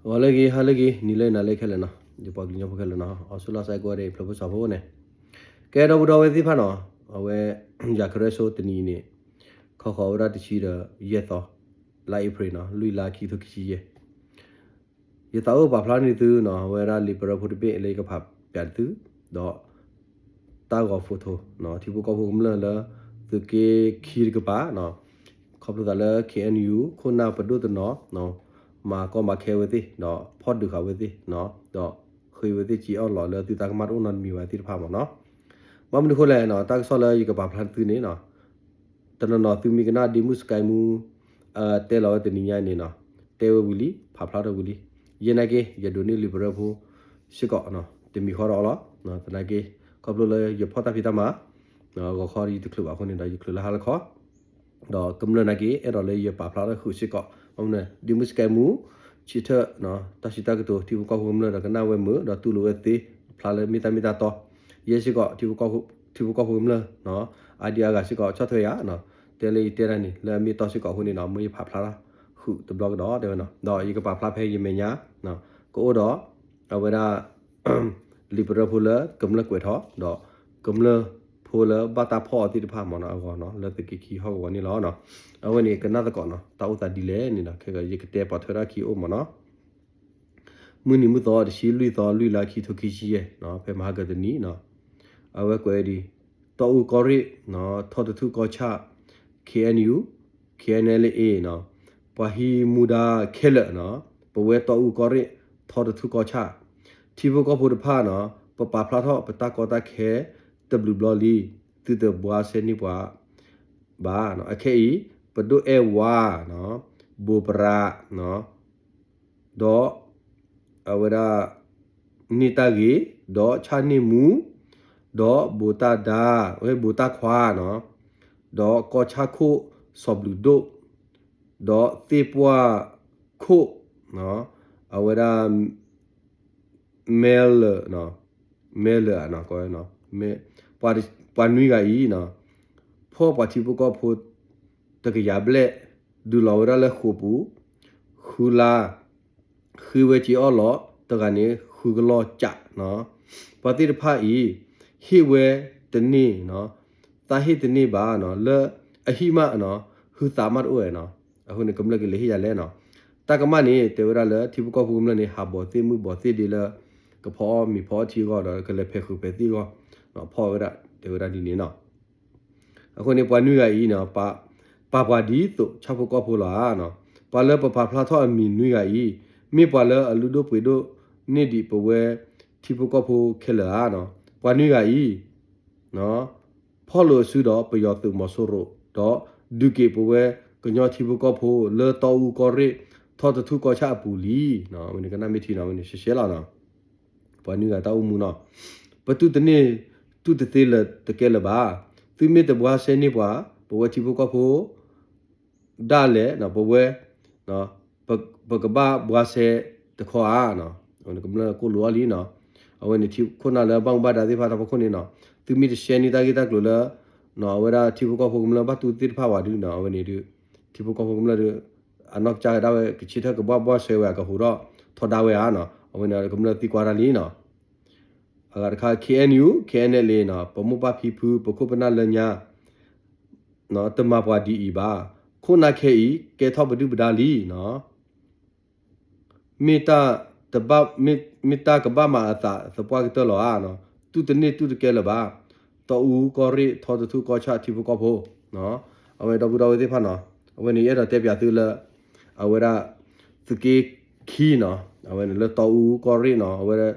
ဂီၤလၢအဂ့ၤ ဟါလၢအဂ့ၤ နံၤလၢအဂ့ၤ နၤလၢအဂ့ၤခဲလၢာ်နီၤ, ယပှၤကလုာ်ကညီဖိခဲလၢာ်နီၤ, အီစူလါစဲကိးဂၤဒဲး ဖျၢၣ်ဖိစီၤဖိန့ၣ်, ကဲဒီပုၢ်ဒီဝဲၢ်သ့ၣ်တဖၣ်နီၤ, အဝဲ ယၤကရၢဆိတနံၤအံၤန့ၣ်, ခီဃီၤဝဲဒၣ်တဆံဒီးယဲၢ်သီ, လါအ့ဖြ့ၣ်နီၤ, လွံၢ်လါခံကထိခံဆံယဲၢ် ယသးအိၣ်ပာ်ဖျါန့ၢ်သုနီၤ, အဝဲဒၣ်လံာ်ပရၢဖိတဘ့ၣ်လၢယကဖးပၠးသု, ဒီး တၢ်ဂီၤ photo ထံဖိကီၢ်ဖိကမျၢၢ်လၢ သုးက့ခံတကပၤ, ခီဖျိသးလၢ KNU ခိၣ်နၢ်ပဒိၣ်တနီၤ, မၤကီမၤခဲဝဲသ့ၣ်, ဒီးဖီၣ်ဒုးဃာ်ဝဲသ့ၣ်, ဒီးဃ့ဝဲသ့ၣ်စ့အီၣ်လီၤလၢသုတၢ်ကမၣ်တအိၣ်နီတမံၤဘၣ်သ့ၣ်တဖၣ်မ့ၢ်နီၤ, ဘၣ်မနုၤအဃိလဲၣ်, တၢ်ကစီၣ်လၢယကပာ်ဖျါသုန့ၣ် တနီၤနီၤသုမ့ၢ်ကနၣ်ဒ့မုၣ်စကဲမူ တဲလီၤဝဲတနံၤညါန့ၣ်နီၤ, တဲဝဲဝံၤလံ ဖးဖျါထီၣ်ဝံၤလံ, ယဲနာ်က့ ယဒိးန့ၢ်လံာ်ပရၢဖိစ့ၢ်ကီး, တမံၤဃီဒီးအီၤလီၤ, သနာ်က့ ခီဖျိလၢယဖီၣ်တၢ်ဖံးတၢ်မၤ ဂီၤခီယတချုးဘၣ်အဃိန့ၣ်ဒီး ယချုးလၢဟါလၢခီ ဒီးကမျၢၢ်နာ်က့ အဲၣ်ဒိးလၢယပာ်ဖျါထီၣ်ဃုာ်စ့ၢ်ကီး, ဒ့မုၣ်စကဲမူ ဆၢထၢၣ် တၢ်စံးတၢ်ကတိၤ ထံဖိကီၢ်ဖိကမျၢၢ်ဒီးကနၣ်ဝဲမုာ် ဒီးတူၢ်လိာ်ဝဲသ့ ဖျါလၢမ့ၢ်တၢ်မ့ၢ်တၢ်တီ, ယဲစ့ၢ်ကီး ထံဖိကီၢ်ဖိကမျၢၢ် အါဒံအါဂၤစ့ၢ်ကီး ဆီၣ်ထွဲယၤ, တဲလၢယတဲတၢ်န့ၣ် လၢအမ့ၢ်တီစ့ၢ်ကီးအဃိန့ၣ်ဒီး မ့ၢ်ယဖးဖျါထီၣ်ဃုာ်တဘျီကဒီး တဲဝဲနီၤ, ဒီးယကပာ်ဖျါဖဲယမဲာ်ညါ ကအိၣ်ဒီး အဝဲဒၣ် လံာ်ပရၢဖိလၢကမျၢၢ်ကွဲးထီၣ် ဒီးကမျၢၢ်ဖိလၢဘၣ်တၢ်ဖီၣ်အီၤသ့ၣ်တဖၣ်မ့ၢ်နီၤ အဂီၢ်နီၤ လၢသုးက့ခံဟီၣ်ကဝီၤန့ၣ်လီၤ. အဝဲန့ၣ်ကနၣ်သကိးနီၤ တၢ်အိၣ်သးဒ်လဲၣ်န့ၣ်ဒီး ခဲကယကတဲပှၤထွဲဒၣ်ခံအိၣ်မ့ၢ်နီၤ, မုၢ်နံၤမုၢ်သီ တဆံလွံၢ်သီ လွံၢ်လါ ခံကထိခံဆံယဲၢ် ဖဲမဟါကတနံၤနီၤ, အဝဲကွဲးဒ် တီအူကီၢ်ရ့ၣ် ထီၣ်တထူၣ်ကီၢ်ဆၣ် KNU KNLA နီၤ, ပှၤဟံးမူဒါခဲလၢာ်နီၤ, ပဝဲတီအူကီၢ်ရ့ၣ် ထီၣ်တထူၣ်ကီၢ်ဆၣ် ထံဖိကီၢ်ဖိတဖၣ်နီၤ, ပပာ်ဖျါထီၣ်ပတၢ်ကီတၢ်ခဲ တဘျုးဘျီလံ, သုတဘှါဆဲန့ၢ်ပှၤဘၣ်, အခဲအံၤ ပဒိၣ်အဲၣ်ဝါနီၤ, ဘိးပရးနီၤ, ဒီး အဝဲဒၣ် န့ၢ်တၢ်ဂ့ၤ, ဒီးဆၣ်န့ၢ်မူ, ဒီးဘိးတၢ်ဒါ, ဝဲဘိးတၢ်ခွါနီၤ, ဒီးကီၢ်ဆၣ်ခိၣ်စီၤဘျုးဒိၣ်, ဒီးသ့ၣ်ပှၢ်ခိၣ်, အဝဲဒၣ် မဲလၢာ်, မဲလၢာ်, ပှၤနွံဂၤအံၤနီၤ, ဖီၣ်ပှၤထံဖိကီၢ်ဖိ တကယၤဘျဲၣ်, ဒုးလီၤဝဲဒၣ်လၢဃိာ်ပူၤ, ဃုလါ, ဃ့ဝဲစ့အီၣ်လီၤ တဂၤန့ၣ် ဃုကလီၢ်ကးနီၤ, ပှၤသ့ၣ်တဖၣ်အံၤ ဟ့ၣ်ဝဲတန့ၢ်, သးဟ့ၣ်တန့ၢ်ဘၣ်နီၤ, လၢအဟံၣ်မးနီၤ, ဟုသးမးတအိၣ်နီၤ, အဃိန့ၣ် ကမျၢၢ်ကလဲၤဟ့ၣ်ယၤလဲၣ်နီၤ, တၢ်ကမၣ်န့ၣ် တဲဝဲဒၣ်လၢထံဖိကီၢ်ဖိကမျၢၢ်န့ၣ် ဟးဘီးသ့ၣ်မုၢ်ဘီးသ့ၣ်ဒ့လၢ ကဖီအီၣ်မ့ၤဖီအီၣ်ထံအဂီၢ်ဒီး ကလဲၤဖဲးဃုာ်ဖဲးသ့ၣ်အဂီၢ်, ဖီၣ်ဝဲဒၣ် တဲဝဲဒၣ်ဒ်န့ၣ်နီၤ အဃိန့ၣ် ပှၤနွံဂၤအံၤနီၤ, ပာ်ပှၤဒ်သိးဆၣ်ဖိကီၢ်ဖိလီၤဧါနီၤ, ပှၤလၢပပာ်ဖျါထီၣ်အမံၤနွံဂၤအံၤ, မ့ၢ်ပှၤလၢအလုၢ်ဒိၣ်ပှ့ၤဒိၣ်န့ၢ်ဒံးပဝဲထံဖိကီၢ်ဖိခဲလၢာ်ဧါနီၤ, ပှၤနွံဂၤအံၤ ဖီၣ်လိာ်အစုဒီးပယီၤသုးမီၤစိရိၤ, ဒီးဒုးက့ၤပဝဲကညီထံဖိကီၢ်ဖိလၢတီအူကီၢ်ရ့ၣ် ထီၣ်တထူၣ်ကီၢ်ဆၣ်အပူၤလံ, ဝဲန့ၣ်ကနၣ်မ့ၢ်ထံနီၤ, ဝဲန့ၣ်ရှဲရှဲလီၤနီၤ ပှၤနွံဂၤတၢ်အိၣ်မူနီၤ, ပတူၢ်တန့ၢ်တူၢ်တသ့လၢၤတကဲလၢၤဘၣ်, သုမ့ၢ်တဘှါဆဲန့ၢ်ပှၤ, ပဝဲထံဖိကီၢ်ဖိ ဒၣ်လဲာ် ပဝဲ ပကဘၣ်ဘှါဆဲတခီဧါ, ကမျၢၢ်ကိၣ်လိာ်အီၤလံနီၤ, အဝဲန့ၣ်ထံခိၣ်နၢ်လၢဘၣ်မူဘၣ်ဒါသ့ၣ်တဖၣ်တၢ်ဖီခိၣ်န့ၣ်နီၤ, သုမ့ၢ်တရှဲန့ၢ်တၢ်ဂ့ၢ်တၢ်ကျိၤလၢ အဝဲဒၣ်ထံဖိကီၢ်ဖိကမျၢၢ်ဘၣ်တူၢ်သ့ၣ်တဖၣ်ဝဲဒုနီၤ, အဝဲန့ၣ်ဒုး ထံဖိကီၢ်ဖိကမျၢၢ်ဒုး အနီၢ်ကစၢ်ဒၣ်ဝဲ ကဆၢထၢၣ်ကဘၣ်ဘှါဆဲဝဲအကဟူးထီၣ်ထီဒါဝဲဧါနီၤ, အဝဲန့ၣ်ကမျၢၢ်သံကွၢ်တၢ်လံနီၤ အဂၤတခါ KNU KNLA နီၤ, ပမိၢ်ပၢ်ဖံဖု ပခိၣ်ပနၢ်လၢညါ တမၤပှၤဒ်အံၤဘၣ်, ခိၣ်နၢ်ခဲအံၤ ကဲထီၣ်ပဒုၣ်ပဒါလံနီၤ, မ့ၢ်တၢ်တဘၣ်, မ့ၢ်တၢ်ကဘၣ်မၤအသးသပှၢ်ကတၢၢ်လီၤဧါနီၤ, တူၢ်တန့ၢ်တူၢ်တကဲလၢၤဘၣ်, တီအူကီၢ်ရ့ၣ် ထီတထူၣ်ကီၢ်ဆၣ်ထံဖိကီၢ်ဖိ, အဝဲဒီပုၢ်ဒီဝဲၢ်သ့ၣ်တဖၣ်နီၤ, အဝဲန့ၣ်ယအဲၣ်ဒိးတဲပၠးသုလၢ အဝဲဒၣ် သုးက့ခံနီၤ, အဝဲန့ၣ်လၢတီအူကီၢ်ရ့ၣ်နီၤ, အဝဲဒၣ်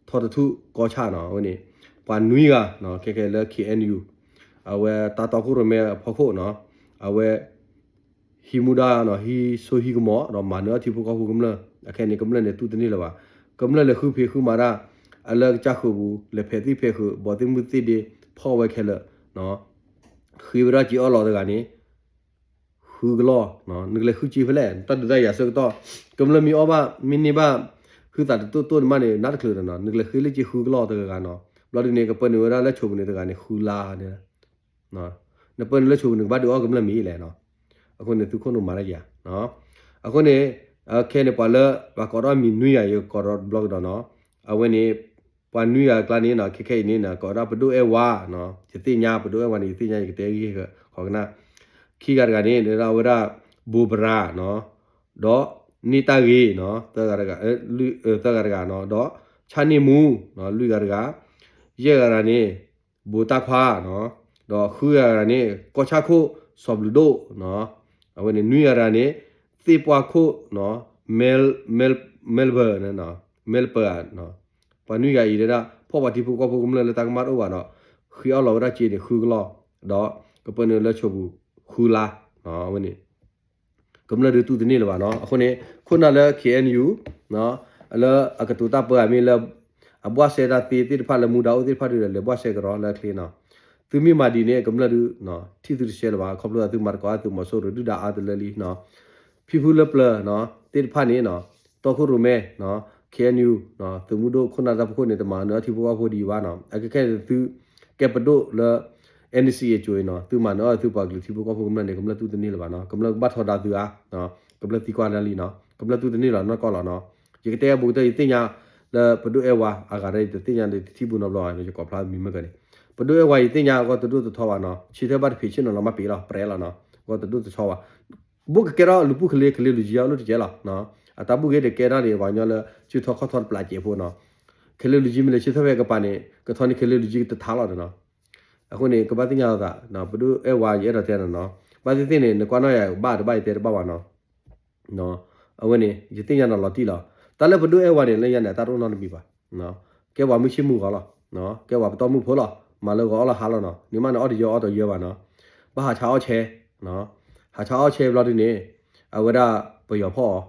ထီတထူၣ်ကီၢ်ဆၣ်နီၤ, အဝဲန့ၣ် ပှၤနွံဂၤနီၤ, ခဲကဲလၢ KNU အဝဲတၢ်တီခိၣ်ရိၣ်မဲအဖီခိၣ်နီၤ, အဝဲ ဟံးမူဒါနီၤ, ဟံးစိဟံးကမီၤ ဒီးမၤနၢၤအီၣ်ထံဖိကီၢ်ဖိကမျၢၢ်, အခဲန့ၣ် ကမျၢၢ်န့ၣ်တူၢ်တန့ၢ်လၢၤဘၣ်, ကမျၢၢ်လဲၤဃုဖံးဃုမၤတၢ် အလၢကစၢ်ဃုာ်ပူၤ လဲၤဖဲးသံၣ်ဖဲးဃုာ် ဘီးသ့ၣ်မုၢ်သ့ၣ်ဒ့ ဖီၣ်ဝဲခဲလၢာ်, ဃ့ဝဲဒၣ်စ့အီၣ်လီၤတဂၤန့ၣ် ဃုကလီၢ်, နကလဲၤဃုစ့ဖဲလဲၣ်, တၢ်ဒုးတၢ်ယၤဆၢကတီၢ်, ကမျၢၢ်မ့ၢ်အီၣ်ဘၣ် မ့ၢ်န့ၢ်ဘၣ် ဟုသးတတိၢ်တိၢ်န့ၣ်မးန့ၣ် နးတချုးဒီးနီၤ, နကလဲၤဃ့လၢစ့ဃုကလီၢ်တဂၤဂၤနီၤ, ဘျီဒုန့ၣ် ကပၢနုာ်ဝဲဒၣ်လၢဆိပူၤန့ၣ်တဂၤန့ၣ် ဃုလါ, နပၢနုာ်လၢဆိပူၤန့ၣ် ကဘၣ်ဒုးအီၣ်ကမျၢၢ်မ့ၤလဲၣ်နီၤ, အဃိန့ၣ် သုခိၣ်နူာ်မၤတၢ်ယၤ, အဃိန့ၣ် ခဲန့ၣ် ပှၤလၢပှၤကိးထီၣ်မံၤနွံဂၤ ယကိးဒီးတဘျီကဒီးနီၤ. အဝဲန့ၣ် ပှၤနွံဂၤအကျါန့ၣ်နီၤ ခဲခဲအံၤန့ၣ်နီၤ ကိးဝဲဒၣ်ပဒိၣ်အဲၣ်ဝါနီၤ. ယသ့ၣ်ညါပဒိၣ်အဲၣ်ဝါန့ၣ် ယသ့ၣ်ညါ ယကတဲဂ့ၢ်ဃီကနၣ်. ခံဂၤတဂၤန့ၣ် ဒၣ်ဝဲဒၣ် ဘိဘရၤနီၤ, ဒီးန့ၢ်တၢ်ဂ့ၤနီၤ သၢဂၤတဂၤ, သၢဂၤတဂၤနီၤ, ဒီးဆၣ်န့ၢ်မူ လွံၢ်ဂၤတဂၤ, ယဲၢ်ဂၤတဂၤန့ၣ် ဘိတၢ်ခွါနီၤ, ဒီးဃုဂၤတဂၤန့ၣ် ကီၢ်ဆၣ်ခိၣ် စီၤဘျုးဒိၣ်နီၤ, အဝဲန့ၣ် နွံဂၤတဂၤန့ၣ် သ့ၣ်ပှၢ်ခိၣ်နီၤ, မဲလ်, မဲလ်ဘၢၣ်, မဲလ်ဘၢၣ်ဧါ, ပှၤနွံဂၤအံၤဒၣ် ဖီၣ်ပှၤထံဖိကီၢ်ဖိကမျၢၢ်လၢတၢ်ကမၣ်တအိၣ်ဘၣ်ဒီး ဃ့အီၣ်လီၤဝဲဒၣ်စ့န့ၣ် ဃုကလီၢ်, ဒီးကပၢနုာ်လၢဆိပူၤဃုလါ, အဝဲန့ၣ် ကမျၢၢ်ဒုးတူၢ်တန့ၢ်လၢၤဘၣ်နီၤ. အဃိန့ၣ် ခိၣ်နၢ်လၢ ခ့ၣ်အဲၣ်ယူၣ် လၢအကတိၤတၢ်ပၢအမ့ၢ်လၢ အဘှၣ်စဲတၢ်သ့သ့ၣ်တဖၣ်လၢမူဒါအိၣ်သ့ၣ်တဖၣ်ဒုးဒီး လဲၤဘှၣ်စဲကရီလၢအချ့နီၤ. သုမ့ၢ်မၤဒ်န့ၣ် ကမျၢၢ်ဒုး ထံၣ်သုတဆဲးလၢၤဘၣ်. ခီဖျိသုမၤသကိးအသုးမီၤစိရိၤဒုၣ်ဒါအါတလၢလံနီၤ. ဖံဖုလၢပျၢၤနီၤ သ့ၣ်တဖၣ်န့ၣ်နီၤ တီခိၣ်ရိၣ်မဲ ခ့ၣ်အဲၣ်ယူၣ် သုးမုၢ်ဒိၣ်ခိၣ်နၢ်တၢ်ဖီခိၣ်န့ၣ် တမၤနၢၤအီၣ်ထံဖိကီၢ်ဖိဒံးဘၣ်နီၤ. အခဲခဲန့ၣ်သုကဲပဒိၣ်လၢ NCA အစိၤအံၤနီၤ သုမၤနၢၤအီၣ်သုပှၤကလုာ်ထံဖိကီၢ်ဖိကမျၢၢ်န့ၣ် ကမျၢၢ်တူၢ်တန့ၢ်လၢၤဘၣ်နီၤ. ကမျၢၢ်ကဘၣ်ထီဒါသုဧါ, ကမျၢၢ်သံကွၢ်ဒၣ်လံနီၤ. ကမျၢၢ်တူၢ်တန့ၢ်လီၤနီၢ်ကီၢ်လီၤနီၤ. ယကတဲအဘူးကတၢၢ် ယသ့ၣ်ညါလၢပဒိၣ်အဲၣ်ဝါအဂၤဒီး ယတသ့ၣ်ညါဒီးတထံၣ်ဘူးနီတဘျီဘၣ် ယကိးဖျါမံၤမ့ၢ်ကန့ၣ်. ပဒိၣ်အဲၣ်ဝါယသ့ၣ်ညါအဂီၢ်တဒိၣ်တထီဘၣ်နီၤ. ဆၢထၢၣ်ဘၣ်တဖံးဆ့ၣ်နီၤနီၤ မ့ၢ်ပှဲၤလီၤ ပြဲလီၤနီၤ. အဂီၢ်တဒိၣ်တထီဘၣ်. ဘူးကကဲထီၣ်လူၤပိၢ်ကလ့ ကလ့လူၤကံအီၤလၢတကဲလီၤ. အတၢ်ဘူၣ်က့ၤတကဲထီၣ်န့ၣ် ပှၤကညီလၢ စုထီခီၣ်ထီတပျးစဲးဖိနီၤ. ကလ့လူၤကံမ့ၢ်လဲၤဆၢထၢၣ်ဖဲကပၤန့ၣ် ကထီန့ၣ်ကလ့လူၤကံကတထါလီၤဒီးနီၤ. အဃိန့ၣ် ကဘၣ်သ့ၣ်ညါလီၤသး ပဒိၣ်အဲၣ်ဝါယအဲၣ်ဒိးတဲနီၤနီၤ. ဘၣ်သ့ၣ်သ့ၣ်န့ၣ် နကွၢ်နီၣ်ယၤဘၣ်တဘၣ်ယတဲတဘၣ်ဘၣ်နီၤ. အဝဲန့ၣ် ယသ့ၣ်ညါနီၤလီၤတံၢ်လီၤ. တၢ်လၢပဒိၣ်အဲၣ်ဝါန့ၣ် လၢညါန့ၣ် အတၢ်တအိၣ်နီတမံၤဘၣ်. ကဲပှၤမုၢ်ဆ့ၣ်မုၢ်ဂီၤလီၤ. ကဲပှၤပတီၢ်မုၢ်ဖိလီၤ. မၤလၢဂီၤအီၣ်လၢဟါလီၤနီၤ. န့ၣ်မးန့ၣ် အီၣ်တယၢအီတယၢဘၣ်နီၤ. ဘၣ်ဟးဆါအီၣ်ဆဲး, ဟးဆါအီၣ်ဆဲးဘျီဒ်န့ၣ် အဝဲဒၣ်ပယီၤဖီၣ်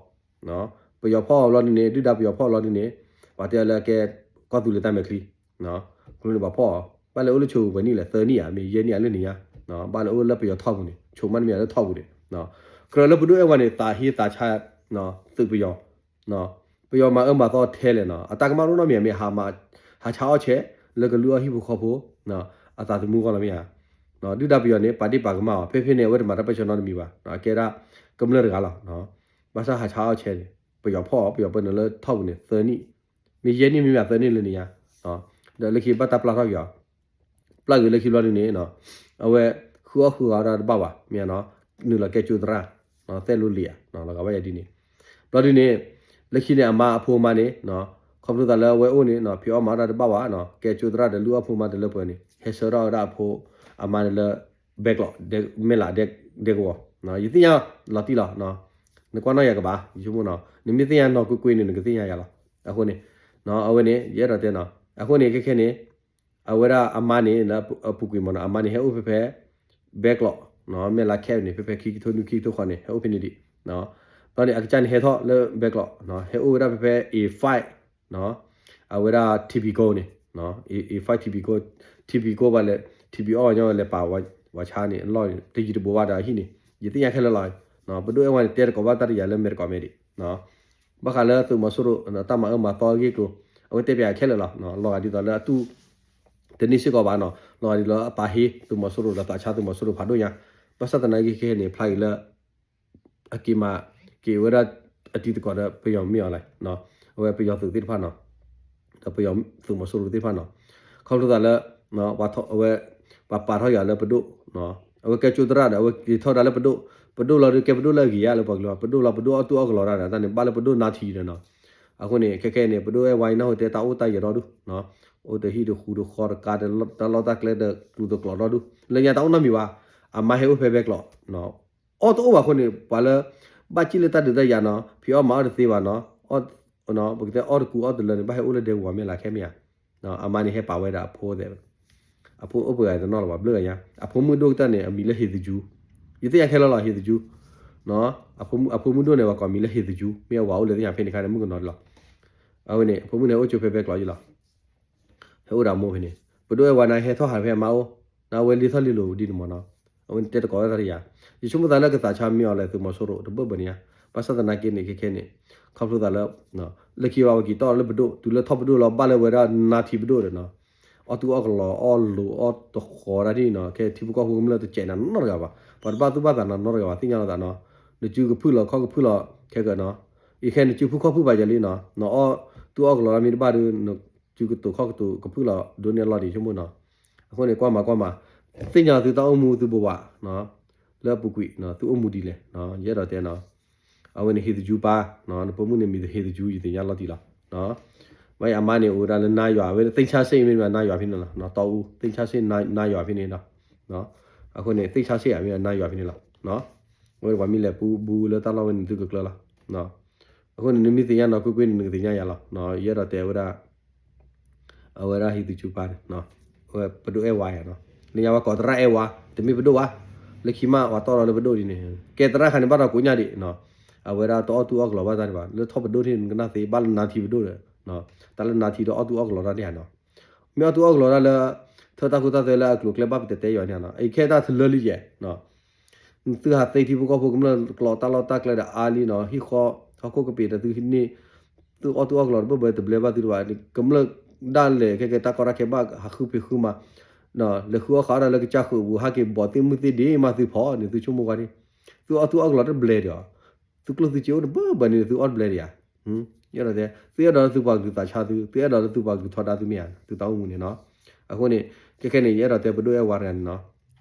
အီၤ ပယီၤဖီၣ်အီၤဘျီဒ်န့ၣ် ဒုၣ်ဒါပယီၤဖီၣ်အီၤဘျီဒ်န့ၣ် ပှၤတဲအီၤလၢအကဲကီၢ်သူလ့ၤတၢ်မဲာ်ချံ, ကျိန့ၣ်ပှၤဖီၣ်အီၤ ဘၣ်လဲၤအိၣ်လၢဆိပှဲၤနံၣ်လဲၣ် သၢနံၣ်ဧါ မ့ၢ်ယဲၢ်နံၣ်ဧါလၢန့ၣ်ညါ, ဘၣ်လဲၤအိၣ်လၢပယီၤထီၣ်ပူၤန့ၣ် ဆိမးတမ့ၢ်လၢထီၣ်ပူၤန့ၣ်, ကြၢးလၢပဒိၣ်အဲၣ်ဝါန့ၣ် သးဟ့သးဆါ သုးပယီၤ, ပယီၤမၤအၢမၤသီထဲလဲၣ်နီၤ အတၢ်ကမၣ်တအိၣ်နီတမံၤ မ့ၢ်ဟးဆါအီၣ်ဆဲး လၢကလုၢ်အီၣ်ဟံၣ်ဖိဃီဖိ အသးသမူအဂီၢ်လီၤမ့ၢ်ဧါ, ဒုၣ်ဒါပယီၤန့ၣ် ပာ်ဒ့ၣ်ပာ်ကမၣ်အီၤ ဖဲဖဲန့ၣ် အဝဲတမၤတၢ်ပၢဆှၢနီတမံၤဘၣ်, ကဲဒၣ်ကမျၢၢ်တဂၤလီၤ, ဘၣ်ဆၣ်ဟးဆါအီၣ်ဆဲးန့ၣ် ပယီၤဖီၣ်အီၤ ပယီၤပၢနုာ်လၢထီၣ်ပူၤန့ၣ် သၢနံၣ်, မ့ၢ်ယဲၢ်နံၣ်မ့ၢ်မ့ၢ်သၢနံၣ်လၢန့ၣ်ညါ, ဒီးလၢခံဘၣ်တၢ်ပျၢ်ထီၣ်က့ၤအီၤ ပျၢ်က့ၤလၢခံဘျီဒ်န့ၣ် အဝဲဃုအီၣ်ဃုဂီၤဒၣ်တဘၣ်ဘၣ် မ့ၢ်နီၤ, နုာ်လီၤကဲကၠိသရၣ်, သဲလိလံဧါ, လီၤဂာ်ဘၣ်ယၤဒ်န့ၣ်, ဘျီဒ်န့ၣ် လၢခံန့ၣ် အမါအဖိမါန့ၣ် ခီဖျိသးလၢအဝဲအိၣ်န့ၣ် ဖံးအီၣ်မၤအီၣ်တၢ်တဘၣ်ဘၣ်နီၤ, ကဲကၠိသရၣ်ဒီးလုၢ်အီၣ်ဖိမါတလၢပှဲၤန့ၣ် ဟဲဆှၢထီၣ်ဝဲဒၣ်အဖိအမါန့ၣ်လၢ ဘဲကျိး မဲၢ်လးဒဲကဝီၤ, ယသ့ၣ်ညါလီၤတံၢ်လီၤ, နကွၢ်နီၣ်ယၤကဘၣ် ယဆိကမိၣ်နီၤ, နမ့ၢ်သ့ၣ်ညါနီၢ်ကွ့ၢ်ကွ့ၢ်န့ၣ် နကသ့ၣ်ညါယၤလီၤ, အဃိန့ၣ် အဝဲန့ၣ် ယအဲၣ်ဒိးတဲနီၤ, အဃိန့ၣ် ခဲခဲန့ၣ် အဝဲဒၣ်အမါန့ၣ် လၢအပူၤကွံာ်မ့ၢ်နီၤ အမါန့ၣ် ဟဲအိၣ်ဖဲဖဲ ဘဲကျိး မဲၢ်လးခဲန့ၣ် ဖဲဖဲခံကထိနွံခံကထိဃီန့ၣ် ဟဲအိၣ်ဖဲန့ၣ်ဒံး, ဘျီန့ၣ် အကစၢ်န့ၣ်ဟဲထီၣ်လၢဘဲကျိး ဟဲအိၣ်ဝဲဒၣ်ဖဲဖဲ A five အဝဲဒၣ် ထံဘံကိန့ၣ်, A five ထံဘံကိ, ထံဘံကိဘၣ်လဲၣ် ထံဘံအီၣ်ညီဝဲလဲၤပာ်ဝဲဆါန့ၣ် အလီၢ်တယံၤတဘူးဘၣ်ဒီးအဟံၣ်န့ၣ် ယသ့ၣ်ညါခဲလၢာ်လီၤ, ပဒိၣ်အဲၣ်ဝါန့ၣ် တဲတကိးဘၣ်တၢ်တယာ်လၢမဲာ်တကိးမဲာ်ဒံး ဘၣ်ဃးလၢသုးမီၤစိရိၤ တၢ်မၤအၢမၤသီအဂ့ၢ်အကျိၤ အဝဲတဲပၠးခဲလၢာ်လီၤ, လီၤဂာ်ဒ်သိးလၢအတူၢ်တန့ၢ်စ့ၢ်ကီးဘၣ်နီၤ, လီၤဂာ်ဒ်သိးလၢအသးဟ့သုးမီၤစိရိၤဒီးသးဆါသုးမီၤစိရိၤဖးဒိၣ်ညါ, ဘၣ်ဆၣ်သနာ်က့ခဲခဲန့ၣ် ဖျါအံၤလၢ အက့ၤမၤက့ၤဝဲဒၣ်အတံၤသကိးဒီးပယီၤမ့ၢ်အီၤလဲၣ်, အဝဲပယီၤသုးသ့ၣ်တဖၣ်နီၤ, ဒီးပယီၤသုးမီၤစိရိၤသ့ၣ်တဖၣ်နီၤ, ခီဖျိသးလၢ အဝဲ ပှၤပာ်ထီၣ်ယၤလၢပဒိၣ်, အဝဲကဲကၠိသရၣ်ဒီး အဝဲက့ၤထီၣ်ဝဲဒၣ်လၢပဒိၣ်, ပဒိၣ်လီၤဒုးကဲပဒိၣ်လၢအဂ့ၤဧါလၢပှၤကလုာ်, ပဒိၣ်လီၤပဒိၣ်အီၣ်တူၢ်အီၣ်ကလီၤတၢ်ဒီး တၢ်န့ၣ်ဘၣ်လၢပဒိၣ်နါထံဒီးနီၤ, အဃိန့ၣ် ခဲခဲန့ၣ် ပဒိၣ်အဲၣ်ဝါအံၤနၢ်ဟူတဲတၢ်အိၣ်တၢ်ယၢၤဒီဒူၣ်, အိၣ်တဟံၣ်တဃူတဃီတကါတၢ်လီၢ်တၢ်ကျဲဒီးကျူတကျိးဒီဒူၣ်, လၢညါတၢ်အိၣ်နီတမံၤဘၣ်, အမါဟဲအိၣ်ဖဲဘဲကျိး အီၣ်တအိၣ်ဘၣ်အဃိန့ၣ် ပှၤလၢ ဘၣ်စံၣ်လၢတၢ်ဒုးတၢ်ယၤနီၤ ဖံးအီၣ်မၤအီၣ်တသ့ဘၣ်နီၤ, ပကတဲအီၣ်တကူအီၣ်တလၢန့ၣ် ဘၣ်ဟဲအိၣ်လၢဒဲကဝီၤမဲၢ်လးခဲမ့ၢ်ဧါ, အမါန့ၣ်ဟဲပာ်ဝဲဒၣ်အဖိသဲး, အဖိအိၣ်ပှဲၤဂၤတနီၤလၢၤဘၣ်ဘျုးဂၤညါ, အဖိမုၣ်ဒိၣ်ကတၢၢ်န့ၣ် အမံၤလၢဟ့ၣ်သယူ, ယသ့ၣ်ညါခဲလၢာ်လီၤ ဟ့ၣ်သယူ, အဖိမုၣ်ဒိၣ်န့ၣ် ပှၤကိးမံၤလၢဟ့ၣ်သယူ မ့ၢ်အဝၤအိၣ်လၢသ့ၣ်ညါဖဲန့ၣ်ခါန့ၣ် မုၣ်ကနီၤလီၤ, အဝဲန့ၣ် အဖိမုၣ်န့ၣ် အိၣ်ကၠိဖဲဘဲကျိးယလီၤ ဟဲအိၣ်ဒီးအမိၢ်ဖဲန့ၣ် ပဒိၣ်အဲၣ်ဝါန့ၣ် ဟဲထီၣ်ဟးဖဲအမါအိၣ်, နဝဲလံထီၣ်လံလိာ်ဒ်န့ၣ်မ့ၢ်နီၤ, အဝဲန့ၣ်တဲတကိးဝဲတၢ်တယၤ, ယဆိကမိၣ်သးလၢကသးဆါမ့ၢ်အီၤလဲၣ် သုးမီၤစိရိၤတဘၢၣ်ဘၢၣ်န့ၣ်ဧါ, ဘၣ်ဆၣ်သနာ်က့န့ၣ် ခဲခဲန့ၣ် ခီဖျိသးလၢ လၢခံဘၣ်ဝဲက့ၤတီၢ်လၢပဒိၣ် တုၤလၢထီၣ်ပဒိၣ်လီၤ ဘၣ်လၢဝဲဒၣ်နါထံပဒိၣ်ဒီးနီၤ, အီၣ်တူၢ်အီၣ်ကလီၤ အီၣ်လိၤအီၣ်တဃီၤဒၣ်ဒ်နီၤ, ခဲထံဖိကီၢ်ဖိကမျၢၢ်တစဲးနၤနီတဂၤဘၣ်, ပှၤတဘၣ်သူၣ်ဘၣ်သးနၤနီတဂၤဘၣ် သ့ၣ်ညါလီၤသးနီၤ, နစုကဖုၣ်လီၤခီၣ်ကဖုၣ်လီၤ ခဲကနီၤ ယခဲနစုဖုခီၣ်ဖုၣ်ဘၣ်ယၤလံနီၤ, နအီၣ်သူၣ်အီၣ်ကလီၤတၢ်မ့ၢ်တဘၣ်ဒီး နစုကတိၤခီၣ်ကတိၤကဖုၣ်လီၤဒိးန့ၢ်အလီၢ်ဒံးဆိကမိၣ်နီၤ. အဃိန့ၣ် ကွၢ်မၤကွၢ်မၤ, သ့ၣ်ညါသုတၢ်အိၣ်မူသုဘိးဘၣ် လၢအပူၤကွံာ် သုအိၣ်မူဒ်လဲၣ်, ယအဲၣ်ဒိးတဲနီၤ. အဝဲန့ၣ်ဟ့ၣ်သယုပၢ်, နပိာ်မုၣ်န့ၣ်မံၤသဟ့ၣ်သယု ယသ့ၣ်ညါလီၤတံၢ်လီၤ. ဘၣ်အမါန့ၣ် အိၣ်ဝဲဒၣ်လၢနါယွၤ အဝဲသ့ၣ်ဆါစ့ၣ်မ့ၢ်နါယွၤဖဲန့ၣ်လီၤ, တီအူ သ့ၣ်ဆါစ့ၣ်နါယွၤဖဲန့ၣ်လီၤ. အဃိန့ၣ် သ့ၣ်ဆါစ့ၣ်အမ့ၢ်နါယွၤဖဲန့ၣ်လီၤ. အဝဲပှၤမ့ၢ်လဲၤပူဘူးလၢတၢ်လီၢ်ဝဲန့ၣ်သုကကျၢၤလီၤ. အဃိန့ၣ် နမ့ၢ်သ့ၣ်ညါနီၢ်ကွ့ၢ်ကွ့ၢ်န့ၣ် နကသ့ၣ်ညါယၤလီၤ. ယအဲၣ်ဒိးတဲဝဲဒၣ် အဝဲဒၣ်ဟံးသူကၠူပၢ်န့ၣ်, ပဒိၣ်အဲၣ်ဝါယၤနီၤ, လၢညါဝဲကိးသရၣ်အဲၣ်ဝါ တမ့ၢ်ပဒိၣ်ဝဲ, လၢခံမးပှၤတီၢ်ဒီးလၢပဒိၣ်ဒ်န့ၣ်, ကဲသရၣ်ခါန့ၣ်ဘၣ်ဒီးကိးညါဒံး, အဝဲဒၣ်တအီၣ်သူၣ်အီၣ်ကလီၤဘၣ်တၢ်ဒံးဘၣ်, လၢထီၣ်ပဒိၣ်ထံၣ်နကနၣ်သ့ ဘၣ်လၢနါထံပဒိၣ်ဒီး, တၢ်လၢနါထံဒီးအီၣ်သူၣ်အီၣ်ကလီၤတၢ်ဒံးဧါနီၤ, မ့ၢ်အီၣ်သူၣ်အီၣ်ကလီၤတၢ်လၢ ထၢတၢ်ခိတၢ်သွဲလၢအကျိၤအကျဲဘၣ်ပတဲတဲယွၤန့ၣ်နီၤ, အခဲတၢ်တလၢလံယဲ သုဟးသ့ထံဖိကီၢ်ဖိကမျၢၢ်ကျိာ်တၢ်လီၢ်တၢ်ကျဲဒီးအါလံနီၤ, ဟံၣ်ဃီ ဟီၣ်ခိၣ်ကပ့ၤဒီးသုန့ၣ်, သုအီၣ်သူၣ်အီၣ်ကလီၤတဘၢၣ်ဘၢတဘျဲဘၣ်သုတဘၣ်, ကမျၢၢ်ဒၣ်လဲာ်ခဲကဲတၢ်ကီတၢ်ခဲဘၣ်ဟးဃုဖံးဃုမၤ, လဲၤဃုအီၣ်ဃုအီၣ်ဒၣ်လၢကစၢ်ဃုာ်ပူၤ ဟဲက့ၤဘီၣ်သ့ၣ်မုၢ်သ့ၣ်ဒ့မးသုဖီန့ၣ် သုဆိကမိၣ်ကွၢ်ဒံး, သုအီၣ်သူၣ်အီၣ်ကလီၤတဘျဲဒံး, သုကျိၣ်သုစ့အိၣ်တဘၢၣ်ဘၢန့ၣ် သုအီၣ်တဘျဲဒံးဧါ ယအဲၣ်ဒိးတဲ, သုအဲၣ်ဒိးလၢသုပှၤကလုာ်သးဆါသု, သုအဲၣ်ဒိးလၢသုပှၤကလုာ်ထီဒါသုမ့ၢ်ဧါ, သုတၢ်အိၣ်မူန့ၣ်နီၤ. အဃိန့ၣ် ခဲခဲန့ၣ် ယအဲၣ်ဒိးတဲပဒိၣ်အဲၣ်ဝါတဂၤန့ၣ်နီၤ,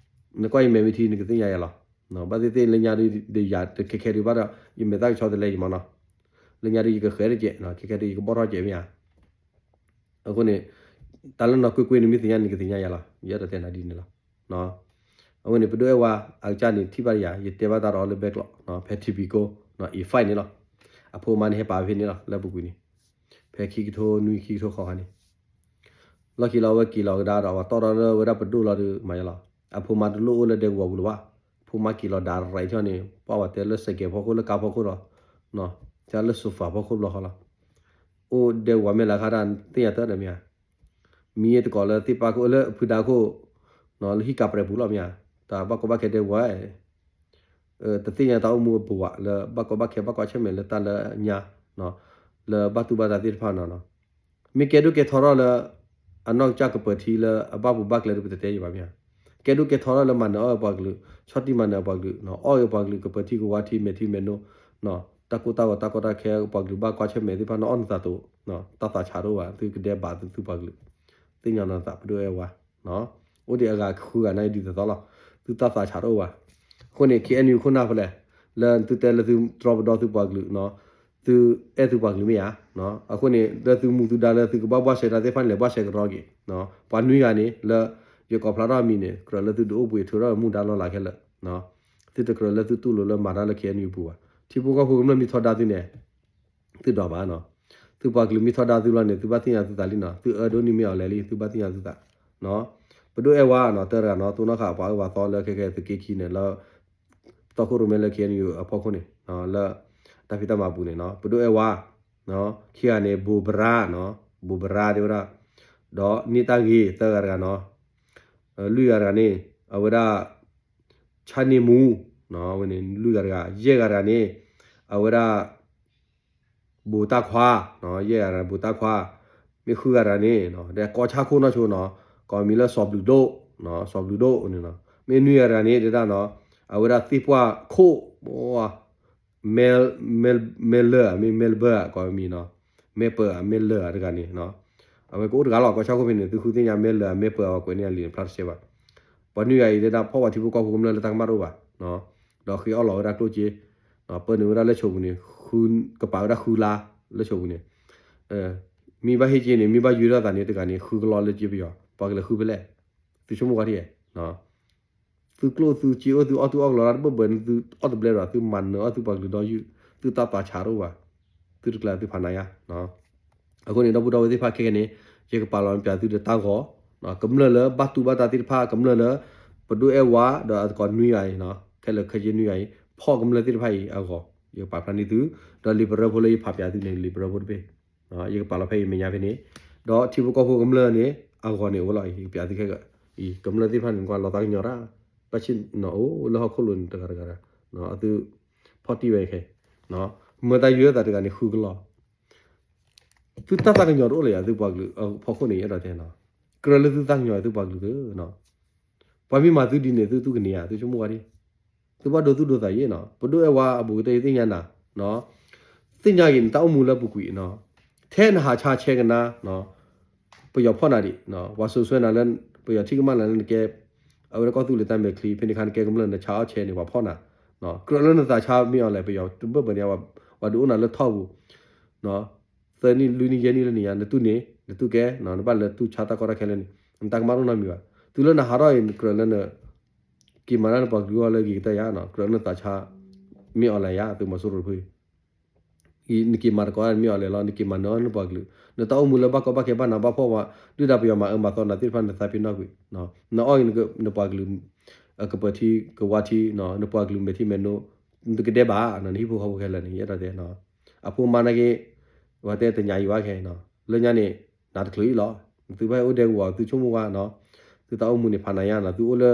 နကွၢ်ယမဲာ်မ့ၢ်ထံနကသ့ၣ်ညါယၤလီၤ. ဘၣ်သ့ၣ်သ့ၣ်လၢညါဒီးယၤတခဲခဲဒံးဘၣ်ဒီး ယမဲာ်သၣ်ကဆီတလဲယမးနီၤ, လၢညါဒီးယကဃဲၤတကဲး, ခဲခဲဒီးယကဘီၣ်ထီၣ်ကဲးမ့ၢ်ဧါ. အဃိန့ၣ် တၢ်လၢနီၢ်ကွ့ၢ်ကွ့ၢ်န့ၣ်မ့ၢ်သ့ၣ်ညါန့ၣ် နကသ့ၣ်ညါယၤလီၤ, ယအဲၣ်ဒိးတဲနၤဒ်န့ၣ်လီၤ. အဃိန့ၣ် ပဒိၣ်အဲၣ်ဝါ အကစၢ်န့ၣ်ထံၣ်ဘၣ်ယၤ, ယတဲဘၣ်တၢ်ဒီးလၢဘဲကျိး ဖဲထံပံၤကိ အံၤ five န့ၣ်လီၤ. အဖိမါန့ၣ်ဟဲပာ်ဖဲန့ၣ်လီၤ လၢပူၤကွံာ်န့ၣ်, ဖဲခံကထိနွံခံကထိဃီခါန့ၣ်, လီၢ်ခံလီၤအဝဲက့ၤလီၤကဒါဒီး ပှၤတီၢ်ထီၣ်လၢဝဲဒၣ်ပဒိၣ်လီၤဒီးမၤယလီၤ. အဖိမါတလိၣ်အိၣ်လၢဒဲကဝီၤပူၤလၢၤဘၣ်, အဖိမါက့ၤလီၤဒၣ်ရဲၣ်ထီၣ်န့ၣ် ပှၤဝဲတဲလၢစဲးကဲးဖီခိၣ်လၢကါဖီခိၣ်ဒီး, တၢ်လၢ sofa ဖီခိၣ်ဘျီဃီလီၤ. အိၣ်ဒဲကဝီၤမဲၢ်လၢခါတၢ်သ့ၣ်ညါတၢ်ဒီးမ့ၢ်ဧါ, မံၤတကိးလၢသ့ၣ်ပၢ်ခိၣ်လၢဖုဒါခိၣ်, လၢဟံၣ်ကးပြဲးပူၤလီၤမ့ၢ်ဧါ, တၢ်ဘၣ်ကီဘၣ်ခဲဒဲကဝီၤ တသ့ၣ်ညါတၢ်အိၣ်မူအပူၤဘၣ် လၢဘၣ်ကီဘၣ်ခဲဘၣ်ကွၢ်ဆၢၣ်မဲာ်လၢတၢ်လၢညါ, လၢဘၣ်တူၢ်ဘၣ်တၢ်သ့ၣ်တဖၣ်နီၤ, မ့ၢ်ကဲဒိၣ်ကဲထီထီၣ်လၢ အနီၢ်ကစၢ်ကပၢၤထံလၢအဘၣ်ပူၤဘၣ်ကျဲဒီးပတတဲယံၤဘၣ်မ့ၢ်ဧါ, ကဲဒိၣ်ကဲထီထီၣ်လၢမၤနၢၤအီၣ်ပှၤကလုာ်, ဆီၣ်တံၢ်မၤနၢၤပှၤကလုာ်, အီၣ်ဂ့ၤပှၤကလုာ်ကပၢၤထံကဝါထံမဲာ်ထံမဲာ်နိ, တၢ်ကိၢ်တၢ်ဂီၤတၢ်ကီတၢ်ခဲပှၤကလုာ်ဘၣ်ကွၢ်ဆၢၣ်မဲာ်သ့ၣ်တဖၣ်န့ၣ် အီၣ်နသးတအိၣ်, တၢ်သးဆးတအိၣ်ဘၣ် သုကဒဲးဘးသုပှၤကလုာ်, သ့ၣ်ညါနသးပဒိၣ်အဲၣ်ဝါ အိၣ်ဒံးအဂၤဃုဂၤန့ၣ်ဒ်သိးသိးလီၤ, သုတၢ်သးဆးတအိၣ်ဘၣ်. အဃိန့ၣ် KNU ခိၣ်နၢ်ဖဲလဲၣ်, လၢသုတဲလၢသုတြီပဒီသုပှၤကလုာ်, သုအဲၣ်သုပှၤကလုာ်မ့ၢ်ဧါ, အဃိန့ၣ် လၢသုမူသုဒါလၢသုကဘၣ်ဘှၢ်စဲးတၢ်သ့ၣ်တဖၣ်န့ၣ် လဲၤဘှၢ်စဲးကရီက့ၤ, ပှၤနွံဂၤန့ၣ် လၢယကိးဖျါထီၣ်အမံၤန့ၣ် ကြၢးလၢသုဒုးအိၣ်ဘှံးထုးထီၣ်မူဒါလီၤလးခဲလၢာ်, သုတကြၢးလၢသုတူၢ်လိာ်လၢမၤတၢ်လၢ KNU ပူၤဘၣ်. ထံဖိကီၢ်ဖိကမျၢၢ်မ့ၢ်ထီဒါသုန့ၣ် သုဒိးဘၣ်နီၤ, သုပှၤကလုာ်မ့ၢ်ထီဒါသုလီၤန့ၣ် သုဘၣ်သ့ၣ်ညါသုသးလံနီၤ, သုအၢဒိၣ်န့ၢ်မ့ၢ်အီၤလဲၤလံ သုဘၣ်သ့ၣ်ညါသုသး, ပဒိၣ်အဲၣ်ဝါနီၤ တၢတဂၤနီၤ တိၢ်နီၣ်ဃာ်ပှၤအၢပှၤသီလၢခဲကဲ သုးက့ခံန့ၣ် လၢ တီခိၣ်ရိၣ်မဲလၢ KNU အဖီခိၣ်န့ၣ် လၢ တၢ်ဖံးတၢ်မၤပူၤန့ၣ်နီၤ ပဒိၣ်အဲၣ်ဝါ, ခံဂၤန့ၣ် ဘိးဘရါနီၤ, ဘိးဘရါတဲဝဲဒၣ်, ဒီးန့ၢ်တၢ်ဂ့ၤ သၢဂၤတဂၤနီၤ, လွံၢ်ဂၤတဂၤန့ၣ် အဝဲဒၣ် ဆါန့ၢ်မူ, ဝဲန့ၣ်လွံၢ်ဂၤတဂၤ, ယဲၢ်ဂၤတဂၤန့ၣ် အဝဲဒၣ် ဘိးတၢ်ခွါ, ယဲၢ်ဂၤတဂၤ ဘိးတၢ်ခွါ, မ့ၢ်ဃုဂၤတဂၤန့ၣ် ဒီးကီၢ်ဆၣ်ခိၣ်နီၢ်ဆိနီၤ ကိးမံၤလၢစီၤဘျုးဒိၣ်, စီၤဘျုးဒိၣ်န့ၣ်နီၤ, မ့ၢ်နွံဂၤတဂၤန့ၣ် တဲဒၣ်နီၤ အဝဲဒၣ်သ့ၣ်ပှၢ်ခိၣ် မဲလၢာ်ဧါ မ့ၢ်မဲလၢာ်ဘၢဧါ ကိးမံၤနီၤ, မဲပၢၤဧါ မဲလၢာ်ဧါတဂၤန့ၣ်, အဝဲကအိၣ်တဂၤလီၤ ကီၢ်ဆၣ်ခိၣ်ဖဲန့ၣ် သုဃုသ့ၣ်ညါမဲလၢာ်ဧါ မဲပၢၤဧါ ကွဲးန့ၢ်အလံာ်ဖျါတစဲးဘၣ်, ပှၤနွံဂၤအံၤတဲဒၣ် ဖီၣ်ပှၤထံဖိကီၢ်ဖိကမျၢၢ်လၢတၢ်ကမၣ်တအိၣ်ဘၣ်, ဒီးဃ့အီၣ်လီၤဝဲဒၣ်ကျိၣ်စ့, ပၢနုာ်ဝဲဒၣ်လၢဆိပူၤန့ၣ် ကပာ်ဝဲဒၣ်ဃုလါ လၢဆိပူၤန့ၣ်, မ့ၢ်ဘၣ်ဟ့ၣ်က့ၤန့ၣ် မ့ၢ်ဘၣ်ယုၢ်ထီၣ်သးန့ၣ် တဂၤန့ၣ် ဃုကလီလၢက့ပယီၤ ပှၤကလဲၤဃုဖဲလဲၣ်, သုဆိကမိၣ်ကွၢ်ထံၣ် သုကျိၣ်သုစ့အိၣ် သုအီၣ်သုအီၣ်ကလီတၢ်တဘၢၣ်ဘၢၣ်န့ၣ် သုအီၣ်တဘျဲဒီး သုမၤနၢၤအီၣ်သုပှၤကလုာ်ဒီးယုၢ် သုတၢ်သးဆးတအိၣ်ဘၣ်, သုတကျဲၤသုဖးနးယါ, အဃိန့ၣ် ဒီပုၢ်ဒီဝဲၢ်သ့ၣ်တဖၣ်ခဲကဲန့ၣ် ယကပာ်လီၤပၠးသုဒီးတၢ်ဂီၤ, ကမျၢၢ်လၢဘၣ်တူၢ်ဘၣ်တၢ်သ့ၣ်တဖၣ် ကမျၢၢ်လၢ ပဒိၣ်အဲၣ်ဝါ ဒီးအသကိးနွံဂၤအံၤ, ခဲလၢာ်ခဲဆ့နွံဂၤအံၤ ဖီၣ်ကမျၢၢ်သ့ၣ်တဖၣ်အံၤအဂီၤ ယကပာ်ဖျါန့ၢ်သု, ဒီးလံာ်ပရၢဖိလၢယဖးပၠးသုန့ၣ် လံာ်ပရၢဖိတဘ့ၣ် ယကပာ်လီၤဖဲအံၤမဲာ်ညါဖဲန့ၣ်, ဒီးထံဖိကီၢ်ဖိကမျၢၢ်န့ၣ် အဂီၤန့ၣ်အိၣ်လီၤအံၤ ယကပၠးသုခဲကၢ်, ကမျၢၢ်သ့ၣ်တဖၣ်န့ၣ် ကွၢ်လီၤသးကညီၤတၢ်, ဘၣ်ဆ့ၣ်နီၤအိၣ်လၢဟီၣ်ခိၣ်လိၤန့ၣ်တဂၤတဂၤ, အသု ဖီၣ်တံၢ်ဝဲခဲ, မၢတၢ်ယုၢ်သးတဂၤန့ၣ်ဃုကလီ, သုတၢ်သးကညီၤတအိၣ်လၢၤယၤ သုပှၤကလုာ်ဖီခိၣ်န့ၣ် ယအဲၣ်ဒိးတဲနီၤ, ကြၢးလၢသုသးကညီၤသုပှၤကလုာ်သ့, ပှၤမ့ၢ်မၤသုဒ်န့ၣ် သုသူၣ်ကန့ၢ်ဧါ သုဆိကမိၣ်ဝဲဒၣ်, သုဘၣ်ဒိသူၣ်ဒိသးယဲနီၤ, ပဒိၣ်အဲၣ်ဝါအဘူးကတၢၢ်ယသ့ၣ်ညါနၤ, သု သ့ၣ်ညါက့ၤနတၢ်အိၣ်မူလၢပူၤကွံာ်နီၤ, ထဲနဟးဆါဆဲကနါနီၤ, ပယီၤဖီၣ်နၤဒံး, ပှၤစိာ်ဆှၢနၤလၢ ပယီၤထံၣ်ကမၣ်နၤလၢနကဲ အဝဲဒၣ်ကီၢ်သူလ့ၤတၢ်မဲာ်ချံ ဖဲန့ၣ်ခါနကဲကမျၢၢ်နဆါအီၣ်ဆဲန့ၣ် ပှၤဖီၣ်နၤ, ကြၢးလၢနသးဆါမ့ၢ်အီၤလဲၣ် ပယီၤတဘၣ်ဘၣ်န့ၣ် ပှၤဒုးအိၣ်နၤလၢထီၣ်ပူၤ သၢနံၣ်လွံၢ်နံၣ်ယဲၢ်နံၣ်လၢနံၣ်ညါ နတူၢ်န့ၣ် နတူၢ်ကဲ နဘၣ်လဲၤတူၢ်ဆါတၢ်ကီတၢ်ခဲလၢန့ၣ် နတၢ်ကမၣ်တအိၣ်နီတမံၤဘၣ်. တုၤလၢနဟးထီၣ်အံၤ နကြၢးလၢန က့ၤမၤတၢ်နပှၤကလုာ်အဂီၢ်လၢအဂ့ၤကတၢၢ်ယါနီၤ, ကြၢးလၢနသးဆါ မ့ၢ်အီၤလဲၣ်ယါ သုးမီၤစိရိၤတဖု နက့ၤမၤတကိးမ့ၢ်အီၤလဲၣ်လီၤ, နက့ၤမၤနၢၤနပှၤကလုာ်, နတၢ်အိၣ်မူလၢဘၣ်ကီဘၣ်ခဲဘၣ်နးဘၣ်ဖှီၣ်ဝဲ, ဒုၣ်ဒါပယီၤမၤအၢမၤသီနၤသ့ၣ်တဖၣ်နသးပ့ၤနီၣ်ကွံာ်, နအီၣ်အံၤနပှၤကလုာ် အကပၢၤထံကဝါထံ, နပှၤကလုာ်မဲာ်ထံမဲာ်နိ, နတကဒဲဘၣ်, နဟံၣ်ဖိဃီဖိခဲလၢာ်န့ၣ် ယအဲၣ်ဒိးတဲ, အဖိမါနာ်က့ ဝဲတဲတညါအံၤဝဲခဲ, လၢညါန့ၣ် နၤတချုးအံၤလီၤ, သုဘၣ်ဟဲအိၣ်ဒဲကဝီၤ သုဆိကမိၣ်ကွၢ်နီၤ, သုတၢ်အိၣ်မူန့ၣ်ဖးနးယါနီၤ, သုအိၣ်လၢ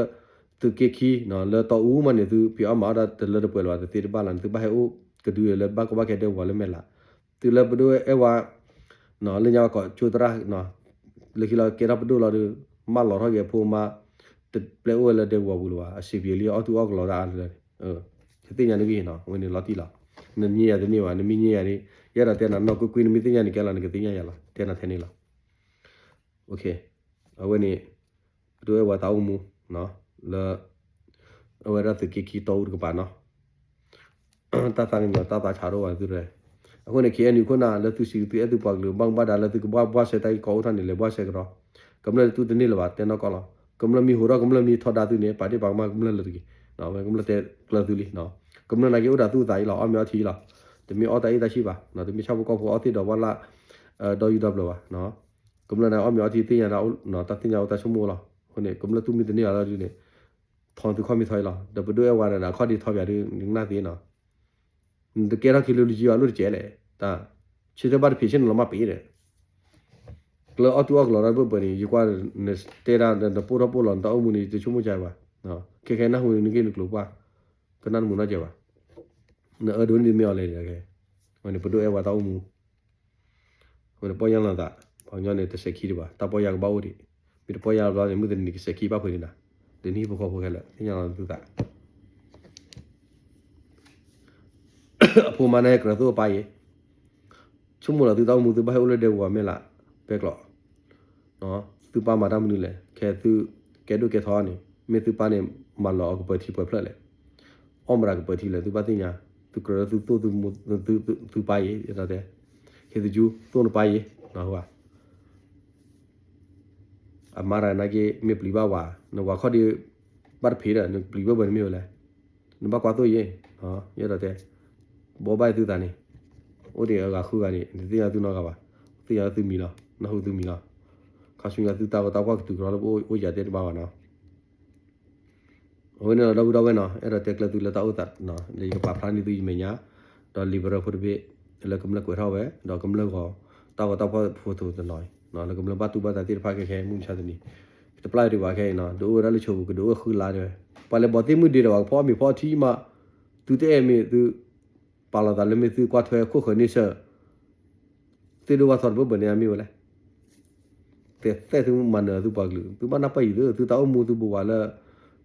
သုးက့ခံနီၤ လၢတီအူမးန့ၣ် သုဖံးအီၣ်မၤအီၣ်ဒၣ်တလၢတပှဲၤလၢၤဘၣ် တသ့တဘၣ်လၢၤန့ၣ် သုဘၣ်ဟဲအိၣ်ကဒုလၢဘၣ်ကီဘၣ်ခဲဒဲကဝီၤလၢမဲာ်လး, သုလၢပဒိၣ်အဲၣ်ဝါ လၢညါဝဲကိးကၠိသရၣ် လၢခံလီၤကဲထီၣ်ပဒိၣ်လီၤဒီး မၢလီၤထီၣ်က့ၤအဖိမါ တပျဲအိၣ်ဝဲလၢဒဲကဝီၤပူၤလၢၤဘၣ်, အစံးပျဲလံအီၣ်သူၣ်အီၣ်ကလီၤတၢ်အါလၢၤန့ၣ်, ယသ့ၣ်ညါန့ၣ်ဂ့ၤနီၤ, အဝဲန့ၣ်လီၤတံၢ်လီၤ, နမံညါယၤတန့ၢ်ဘၣ်, နမံညါယၤန့ၣ် ယအဲၣ်ဒိးတဲနၤနီၢ်ကွ့ၢ်ကွ့ၢ် နမ့ၢ်သ့ၣ်ညါန့ၣ်ကဲလီၤ နကသ့ၣ်ညါယၤလီၤ, တဲနၤထဲန့ၣ်လီၤ. အဝဲန့ၣ် ပဒိၣ်အဲၣ်ဝါတၢ်အိၣ်မူ လၢ အဝဲဒၣ်သုးက့ခံတီအူတကပၤနီၤ, တၢ်သးကညီၤတၢ်သးဆးဒိၣ်ဝဲသု, အဃိန့ၣ် ခဲအံၤန့ၣ် ခိၣ်နၢ်လၢသုစံးသုအဲၣ်သုပှၤကလုာ် ဘၣ်မူဘၣ်ဒါလၢသုကဘၣ်ဘှါရှဲတၢ်ဂ့ၢ်ကီအိၣ်ထီၣ်န့ၣ် လဲၤဘှါရှဲကဒီး, ကမျၢၢ်တူၢ်တန့ၢ်လၢၤဘၣ် တဲနီၢ်ကီၢ်လီၤ, ကမျၢၢ်မ့ၢ်ဟူးထီၣ်ကမျၢၢ်မ့ၢ်ထီဒါသုန့ၣ် ပာ်ဒ့ၣ်ပာ်ကမၣ်ကမျၢၢ်လၢၤတဂ့ၤ, ကမျၢၢ်တဲကျၢၤသုလံ, ကမျၢၢ်နာ်က့အိၣ်ဒီးသူၣ်အသးအံၤလီၤ အီၣ်မ့ၤအီထံလီၤ, တမ့ၢ်အီၣ်တၢ်အ့ၣ်တၢ်ဆံၣ်ဘၣ်, တမ့ၢ်ဆၣ်ဖိကီၢ်ဖိအီၣ်သ့ၣ်ဒီးဝါလၢ် ဒီယူဒိးဘျၢၤဘၣ် ကမျၢၢ်န့ၣ်အီၣ်မ့ၤအီထံသ့ၣ်ညါ တၢ်သ့ၣ်ညါအိၣ်တၢ်ဆိကမိၣ်လီၤ, အဃိန့ၣ် ကမျၢၢ်တူၢ်မ့ၢ်တန့ၢ်အီၤလီၤဒ်န့ၣ်, ထီသုခီၣ်မ့ၢ်ထီအံၤလီၤ, ဒီးပဒိၣ်အဲၣ်ဝါဒီးအခီၣ်ဒ့ထီပၠးဒ်နကနၣ်သ့နီၤ, နတကဲထီၣ်ခံလၢလူၤကံဘၣ် လိၣ်တကဲလဲၣ်, တၢ် ဆၢထၢၣ်ဘၣ်တဖံးဆ့ၣ်နီၤလီၤမၢ်ပ့ၤဒီး ကျၢၤအီၣ်တူၢ်အီၣ်ကလီၤတၢ်ဘၢၣ်ပှဲၤန့ၣ် ယကွၢ် နတဲဒၣ် နပိၢ်ထီၣ်ပိၢ်လီၤ နတၢ်အိၣ်မူန့ၣ် ယတဆိကမိၣ်ကဘၣ်, ခဲခဲနၢ်ဟူနက့ၢ်နကျိၤပှၢ်, ကနၣ်တမုာ်နီတစဲးဘၣ်, နအၢဒိးန့ၢ်မ့ၢ်အီၤလဲၣ်, အဝဲန့ၣ် ပဒိၣ်အဲၣ်ဝါတၢ်အိၣ်မူ, အဝဲန့ၣ်ပီၢ်ယၢ်လီၤသး, ပှၤကညီန့ၣ် တစဲးခံဒံးဘၣ်, တၢ်ပီၢ်ယၢ်ကဘၣ်အိၣ်ဒံး, မ့ၢ်တပီၢ်ယၢ်ဘျီန့ၣ် မုၢ်တနံၤကစဲးခံဘၣ်ဖုးန့ၣ်နၤ, ဒ်နဟံၣ်ဖိဃီဖိခဲလၢာ် သ့ၣ်ညါလီၤသုသး အဖိမါန့ၣ်ကြၢးသိၣ်အပၢ်ယဲ, ဆိကမိၣ်လီၤသုတၢ်အိၣ်မူသုဘၣ်ဟဲအိၣ်လၢဒဲကဝီၤမဲာ်လး, ပဲကျိး, သုပၢ်မၤတၢ်မနုၤလဲၣ်, ခဲသုကဲဒိၣ်ကဲထီန့ၣ် မ့ၢ်သုပၢ်န့ၣ် မၤလီၤအီၤကပၢၤထံပှဲၤဖျၢၣ်လဲၣ်, အီၣ်မတၤကပၢၤထံလဲၣ် သုဘၣ်သ့ၣ်ညါ, သုကြၢးလၢသုသိၣ်သုပၢ်ယဲ, တဲ, ခဲသုကၠူသိၣ်နပၢ်ယဲ, အမါတဂၤနာ်က့ မ့ၢ်ပျံၤဘၣ်ဝၤ, နဝၤခီၣ်ဒ့ ဘၣ်တဖံးဒီး နပျံၤဘၣ်ဘၣ်န့ၣ်မ့ၢ်ဝဲလဲၣ်, နဘၣ်ကွၢ်သိၣ်ယဲ, ယအဲၣ်ဒိးတဲ, ဘီဘၣ်သုသးန့ၣ်, အိၣ်ဒံးအဂၤဃုဂၤန့ၣ် နတသ့ၣ်ညါသုနီတဂၤဘၣ်, သ့ၣ်ညါသုမံၤလီၤ, နၢ်ဟူသုမံၤလီၤ, ခါဆူညါသုတၢ်ဂီၤတၢ်ဖီၣ်ကတုၤကလီလၢပအိၣ်ယၤတဲတဘၣ်ဘၣ်နီၤ အဝဲန့ၣ်ဒီပုၢ်ဒီဝဲၢ်နီၤ, အဲၣ်ဒိးတဲကျၢၤသုလၢတၢ်အိၣ်သး, ယကပာ်ဖျါန့ၢ်သုယမဲာ်ညါ, ဒီး liberal ဖိတဘ့ၣ်, လၢကမျၢၢ်ကွဲးထီၣ်ဝဲ, ဒီးကမျၢၢ်ဂီၤ, တၢ်ဂီၤတၢ်ဖီၣ်ဖိတိၤတနီၤ, လၢကမျၢၢ်ဘၣ်တူၢ်ဘၣ်သးသ့ၣ်တဖၣ်ခဲခဲ မုၢ်မဆါတနံၤ, တပျၢ်ဒံးဘၣ်ခဲအံၤနီၤ, ဒုးအိၣ်ဝဲဒၣ်လၢဆိးပူၤ ကဒုးအိၣ်ဃုလါဒံးဝဲ, ပှၤလဲၤဘီးသ့ၣ်မုၢ်ဒ့ဒီး ပှၤကဖီအီၣ်မ့ၤဖီအီထံမး, သုတအဲၣ်မ့ၢ်သု ပာ်လီၤသးလၢမ့ၢ်သုကွၢ်ထွဲခိၣ်ဃၢၤန့ဆၢၣ် သ့ၣ်ဒိၣ်ဝၣ်ထီတဘၢၣ်ဘၢၣ်န့ၣ်မ့ၢ်ဝဲလဲၣ်, တဲသဲၣ်သုမၤနၢၤသုပှၤကလုာ် သုဘၣ်နၢ်ပၢၢ်ယံၤသု သုတၢ်အိၣ်မူသုဘိးဝးလၢ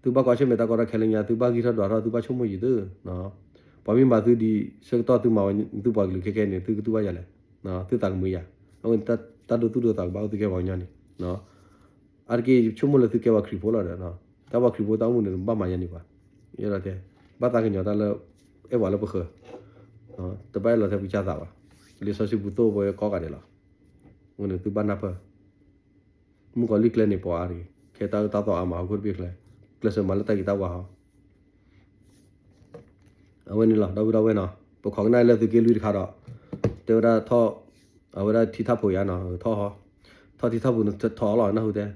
သုဘၣ်ကွၢ်ဆၢၣ်မဲာ်တၢ်ကီတၢ်ခဲလၢညါ သုဘၣ်ဂံၢ်ထီၣ်ဒွးထီၣ် သုဘၣ်ဆိကမိၣ်ယံၤသု, ပှၤမ့ၢ်မၤသုဒ်ဆၢကတီၢ်သုမၤဝဲသုပှၤကလုာ်ခဲခဲန့ၣ် သုကတူၢ်ဘၣ်ယၤလဲၣ်, သုသးကမုာ်ယၤ, အဝဲန့ၣ်တၢ်ဒိသူၣ်ဒိသးကဘၣ်အိၣ်သုခဲပှၤကညီန့ၣ် အါတက့ၢ်ယဆိကမိၣ်လၢသုကဲပှၤခရံာ်ဖိလီၤဒီး တၢ်ပှၤခရံာ်ဖိတၢ်အိၣ်မူန့ၣ် ဘၣ်မၤယၤန့ၣ်ပှၤ, ယအဲၣ်ဒိးတဲ, ဘၣ်သးကညီၤတၢ်လၢ အဲၣ်ပှၤလၢပဃၢၤ, တဘၣ်အဲၣ်လီၤထဲပကစၢ်သးဘၣ်, လံာ်စီဆှံပူၤသိၣ်ဝဲကိးဂၤဒဲးလီၤ, အဃိန့ၣ်သုဘၣ်နၢ်ပၢၢ်, မုၣ်ကီၤလံၢ်ကျဲန့ၣ်ပှၤအါတဂ့ၤ ခဲတၢ်အၢတၢ်သီအါမးဟီၣ်ခိၣ်တဘ့ၣ်ကျဲ, ကျဲးစၢးမၤလၢတၢ်ဂ့ၤတၢ်ဝါဟီ အဝဲန့ၣ်လီၤ ဒီပုၢ်ဒီဝဲၢ်နီၤ, ပခိးကနၣ်လၢသုးက့လွံၢ်တခါဒီး တဲဝဲဒၣ်ထီၣ်, အဝဲဒၣ်ထံထၣ်ဖိယါနီၤ ထီၣ်ဟီ, ထီၣ်ထံထၣ်ဖိနထီၣ်လီၤ နၢ်ဟူတဲ,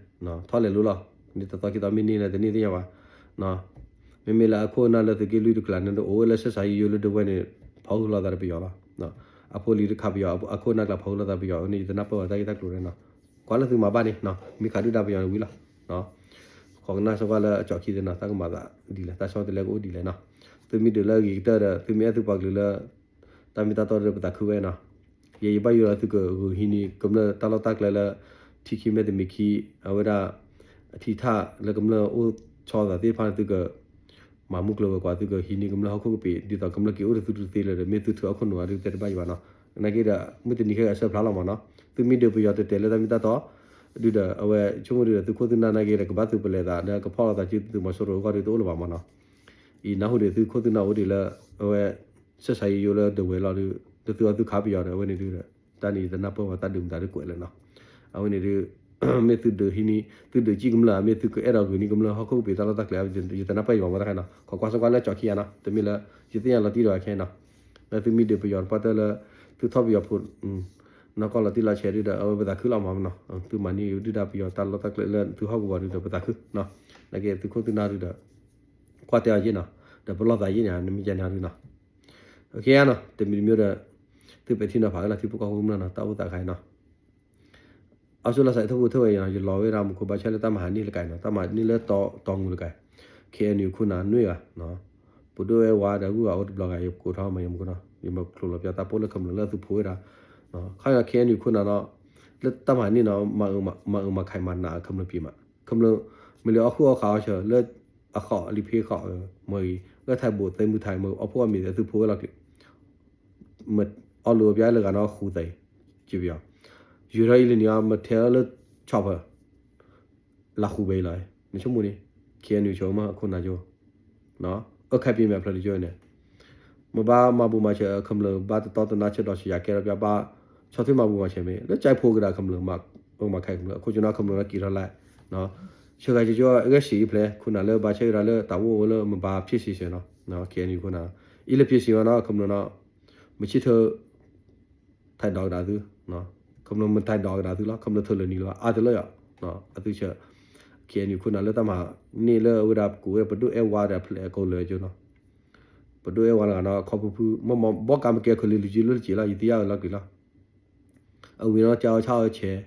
ထီၣ်လဲၤလိၤလီၤ, န့ၣ်တသီခံသီမ့ၢ်န့ၢ်လၢတန့ၢ်သ့ၣ်ညါဘၣ်, မ့မ့ၢ်လၢအခိၣ်အနၢ်လၢသုးက့လွံၢ်တကျါန့ၣ် အိၣ်ဝဲလၢဆဲးစးယိယိလၢဒဝဲန့ၣ် ဖီၣ်ဃုာ်လိာ်သးဒီးပယီၤလီၤ, အဖိလံၤတခါပယီၤ အခိၣ်အနၢ်ကျါဖီၣ်ဃုာ်လိာ်သးပယီၤန့ၣ် ယတနၢ်ပၢၢ်ဝဲတၢ်ဂ့ၢ်တၢ်ကျိၤန့ၣ်နီၤ, ကွၢ်လၢသုမၤဘၣ်န့ၣ်, မ့ၢ်ခးဒုၣ်ဒါပယီၤန့ၣ်ဝံၤလီၤ ခိးကနၣ်စၢၤကွၢ်လၢအကၠီခံသ့နီၤ တၢ်ကမၤသးဒ်လဲၣ် တၢ်ဆီတလဲကအိၣ်ဒ်လဲၣ်နီၤ, သုမ့ၢ်ဒုးလၢအဂ့ၤကတၢၢ်ဒီး သုမ့ၢ်အဲၣ်သုပှၤကလုာ်လၢ တၢ်မ့ၢ်တၢ်တီဒီးပသးခုဝဲနီၤ, ယဲယဘၣ်ယိၣ်လီၤသုကဂုာ်ဟံးန့ၢ်ကမျၢၢ်တၢ်လီၢ်တၢ်ကျဲလၢ ထံခံမဲာ်တမံၤခံ အဝဲဒၣ် အထံထၣ်လၢကမျၢၢ်အိၣ်ဆီသးသ့ၣ်တဖၣ်န့ၣ် သုက မၤမုၢ်ကျိၤဝဲၤကွာ် သုကဟံးန့ၢ်ကမျၢၢ်ဟီၣ်ခိၣ်ကပ့ၤ ဒ်သိးကမျၢၢ်က့ၤအိၣ်ဒီးသုတသ့လၢၤဒီး မ့ၢ်သုထုးဟီၣ်ခိၣ်နူာ်အီၤဒုး တဲတဘၣ်ယံၤဘၣ်နီၤ. နာ်က့ဒီး မုၢ်တနံၤခဲအံၤအဆၢဖျါလီၤမးနီၤ, သုမ့ၢ်ဒုးပယီၤတဲာ်တဲာ်လၢတၢ်မ့ၢ်တၢ်တီ ဒုးဒီး အဝဲဆိကမိၣ်ဒုးဒီး သုခိၣ်သုနၢ်နာ်က့ဒီး ကဘၣ်သုးပလဲၤသးဒီး ကဖီၣ်လိာ်သးစုသုးမီၤစိရိၤအဂီၢ်ဒုး တအိၣ်လၢၤဘၣ်မးနီၤ. အံၤနၢ်ဟူဒံးသုခိၣ်သုနၢ်အိၣ်ဒံးလၢ အဝဲ ဆက်ဆံရေး ယိလၢဒဝဲၤလီၤဒုး လၢသုအီၤသုခးပယီၤဒီး အဝဲန့ၣ်ဒုးဒီး တၢ်န့ၣ်ယတနၢ်ပၢၢ်ဝဲတၢ်ဒုးမတၤဒုးကွဲးလၢၤနီၤ. အဝဲန့ၣ်ဒုး မ့ၢ်သုဒုးဟံးန့ၢ် သုဒုးစံၣ်ကမျၢၢ် မ့ၢ်သုကအဲၣ်ဒိးဂုာ်န့ၢ်ကမျၢၢ်ဟီၣ်ခိၣ်ကပ့ၤတၢ်လီၢ်တၢ်ကျဲ ယတနၢ်ပၢၢ်ယံၤဘၣ်မးတခါနီၤ. ခီကွၢ်ဆိကွၢ်လၢကၠီခံဂၤနီၤ, တမ့ၢ်လၢ ယသ့ၣ်ညါလီၤတံၢ်ဒီးခဲအံၤနီၤ. လၢသုမ့ၢ်ဒုးပယီၤတပှၢ်တၢၢ်လၢ သုထီၣ်ပယီၤဖိ နီၢ်ကီၢ်လီၤတံၢ်လီၤဆဲးဒုးဒီး အဝဲပသးခုလီၤမးနီၤ, သုမၤန့ၢ်ဒုၣ်ဒါပယီၤတၢ်လီၢ်တၢ်ကျဲလၢသုဟီၣ်ကဝီၤဒုးဒီး ပသးခုနီၤ. နာ်က့သုခိၣ်သုနၢ်ဒုးဒီး ကွၢ်တဲအီၤယ့ၣ်နီၤ, ဒီးပလီၢ်သးယ့ၣ်န့ၣ် နမ့ၢ်ကဲန့ၣ်ဒုးနီၤ. အခဲအံၤနီၤ တမံၤတမံၤဒီး သုပဲာ်ထံနီၤဖးဝဲလီၤ ထံဖိကီၢ်ဖိကမျၢၢ်နီၤ, တၢ်အိၣ်သးခါအံၤနီၤ. အီစူလီၤစး ထီၣ်ဖိထီၣ်ဝဲအံၤနီၤ, ယလီၤဝဲဒၣ်မူခိၣ်ဘါဆၢလၢတၢ်မၤဟးန့ၢ်လၢကါအံၤနီၤ, တၢ်မၤန့ၢ်လၢတီၤငူလၢကါ, ခဲအံၤန့ၣ် ခိၣ်နၢ်နွံဂၤ, ပဒိၣ်အဲၣ်ဝါဒီးဂုၢ်ဂၤအိၣ်တဘျီဂၤ ယကိးထီၣ်မၤယမူခိၣ်နီၤ, ယမၤချိးလီၤပျီတၢ်ပိၢ်လၢခမျၢၢ်လၢသုဖိဝဲဒၣ်, ခါအံၤ ခဲအံၤန့ၣ် ခိၣ်နၢ်နီၤ, လၢတၢ်မၤဟးန့ၢ်နီၤ, မၤအုးမၤခးမၤနးခမျၢၢ်ပံၤမး, ခမျၢၢ် မ့ၢ်လၢအီၣ်ဃုာ်အီၣ်ဃာ်အီၤဆၢ လၢအဃီလံာ်ဖံးဃီ မ့ၢ်ဂ့ၤ ဂဲၢ်ထံးဘူးသ့ၣ်မုၢ်ထံး မ့ၢ်အီၣ်ဖိအီၣ်မံၤသုဖိဝဲလီၤက့ၤ မ့ၢ်အီၣ်လိာ်ပျီလၢဂၤနီၢ်ဃူသ့, ကပယီၤ, ယူၤထီၣ်အံၤလၢနံၤအီၤ မ့ၢ်ထဲလၢဆီၣ်ဖၢ လၢဃူဘဲအံၤလီၤ, နဆိကမိၣ်န့ၣ်, ခဲအံၤနုာ်ဆိကမိၣ်မး ခိၣ်နၢ်ကၠိ, အၢ ခဲပံၤမဲာ်ဖျၢၣ်တကၠိန့ၣ်, မ့ၢ်ဘၣ်မၤဘူးမၤဆဲး ခမျၢၢ်ဘၣ်တတီတနါဆဲးဒီးဆဲးယၤကဲထီၣ်ပျီဘၣ်, ဆီၣ်ထွဲမၤဘူးမၤဆဲးမ့ၢ် လၢကၠဲဖိကဒါခမျၢၢ်မၤ, အၢ မၤခဲခမျၢၢ် အခိၣ်ကၠိနီၢ်ခမျၢၢ်နီၢ်က့ၤထီၣ်လဲၣ်, ဆှၢဂၤကၠိကၠိအဂဲၢ်စံးအံၤဖျဲၣ် ခိၣ်နၢ်လၢဘၣ်ဆၢအံၤဒၣ်လၢတၢ်အိၣ်ဝဲလၢမ့ၢ်ဘၣ်ဖံးစံးဆဲးနီၤ, ခဲအံၤနုာ်ခိၣ်နၢ်, အံၤလၢဖံးစံးဝဲနီၤ ခမျၢၢ်နီၤ, မုၢ်ဆ့ၣ်ထၢ ထဲးဒီးကဒါသု, ခမျၢၢ်မ့ၢ်ထဲးဒီးကဒါသုလီၤ, ခမျၢၢ်ထၢၣ်လၢနံၤလၢၤဘၣ် အါတလၢယီၤ, အသုဆၢ, ခဲအံၤနုာ်ခိၣ်နၢ်လၢတၢ်မၤန့ၢ်လၢအဝဲဒၣ် ပကိးဝဲပဒိၣ်အဲၣ်ဝါဒီးဖျဲးကိးလၢကၠိနီၤ, ပဒိၣ်အဲၣ်ဝါလၢဂၤနီၤ ခီဖူဖု မ့ၢ်ဘီကးမ့ၢ်ကဲခိၣ်လံၤလူၤကံလိၣ်တက့ၢ်လီၤ ယသံယါဝဲလီၤက့ၤလီၤ, အဝံၤနီၤ ကၠါအီၣ်ဆၣ်အီၣ်ဆဲး,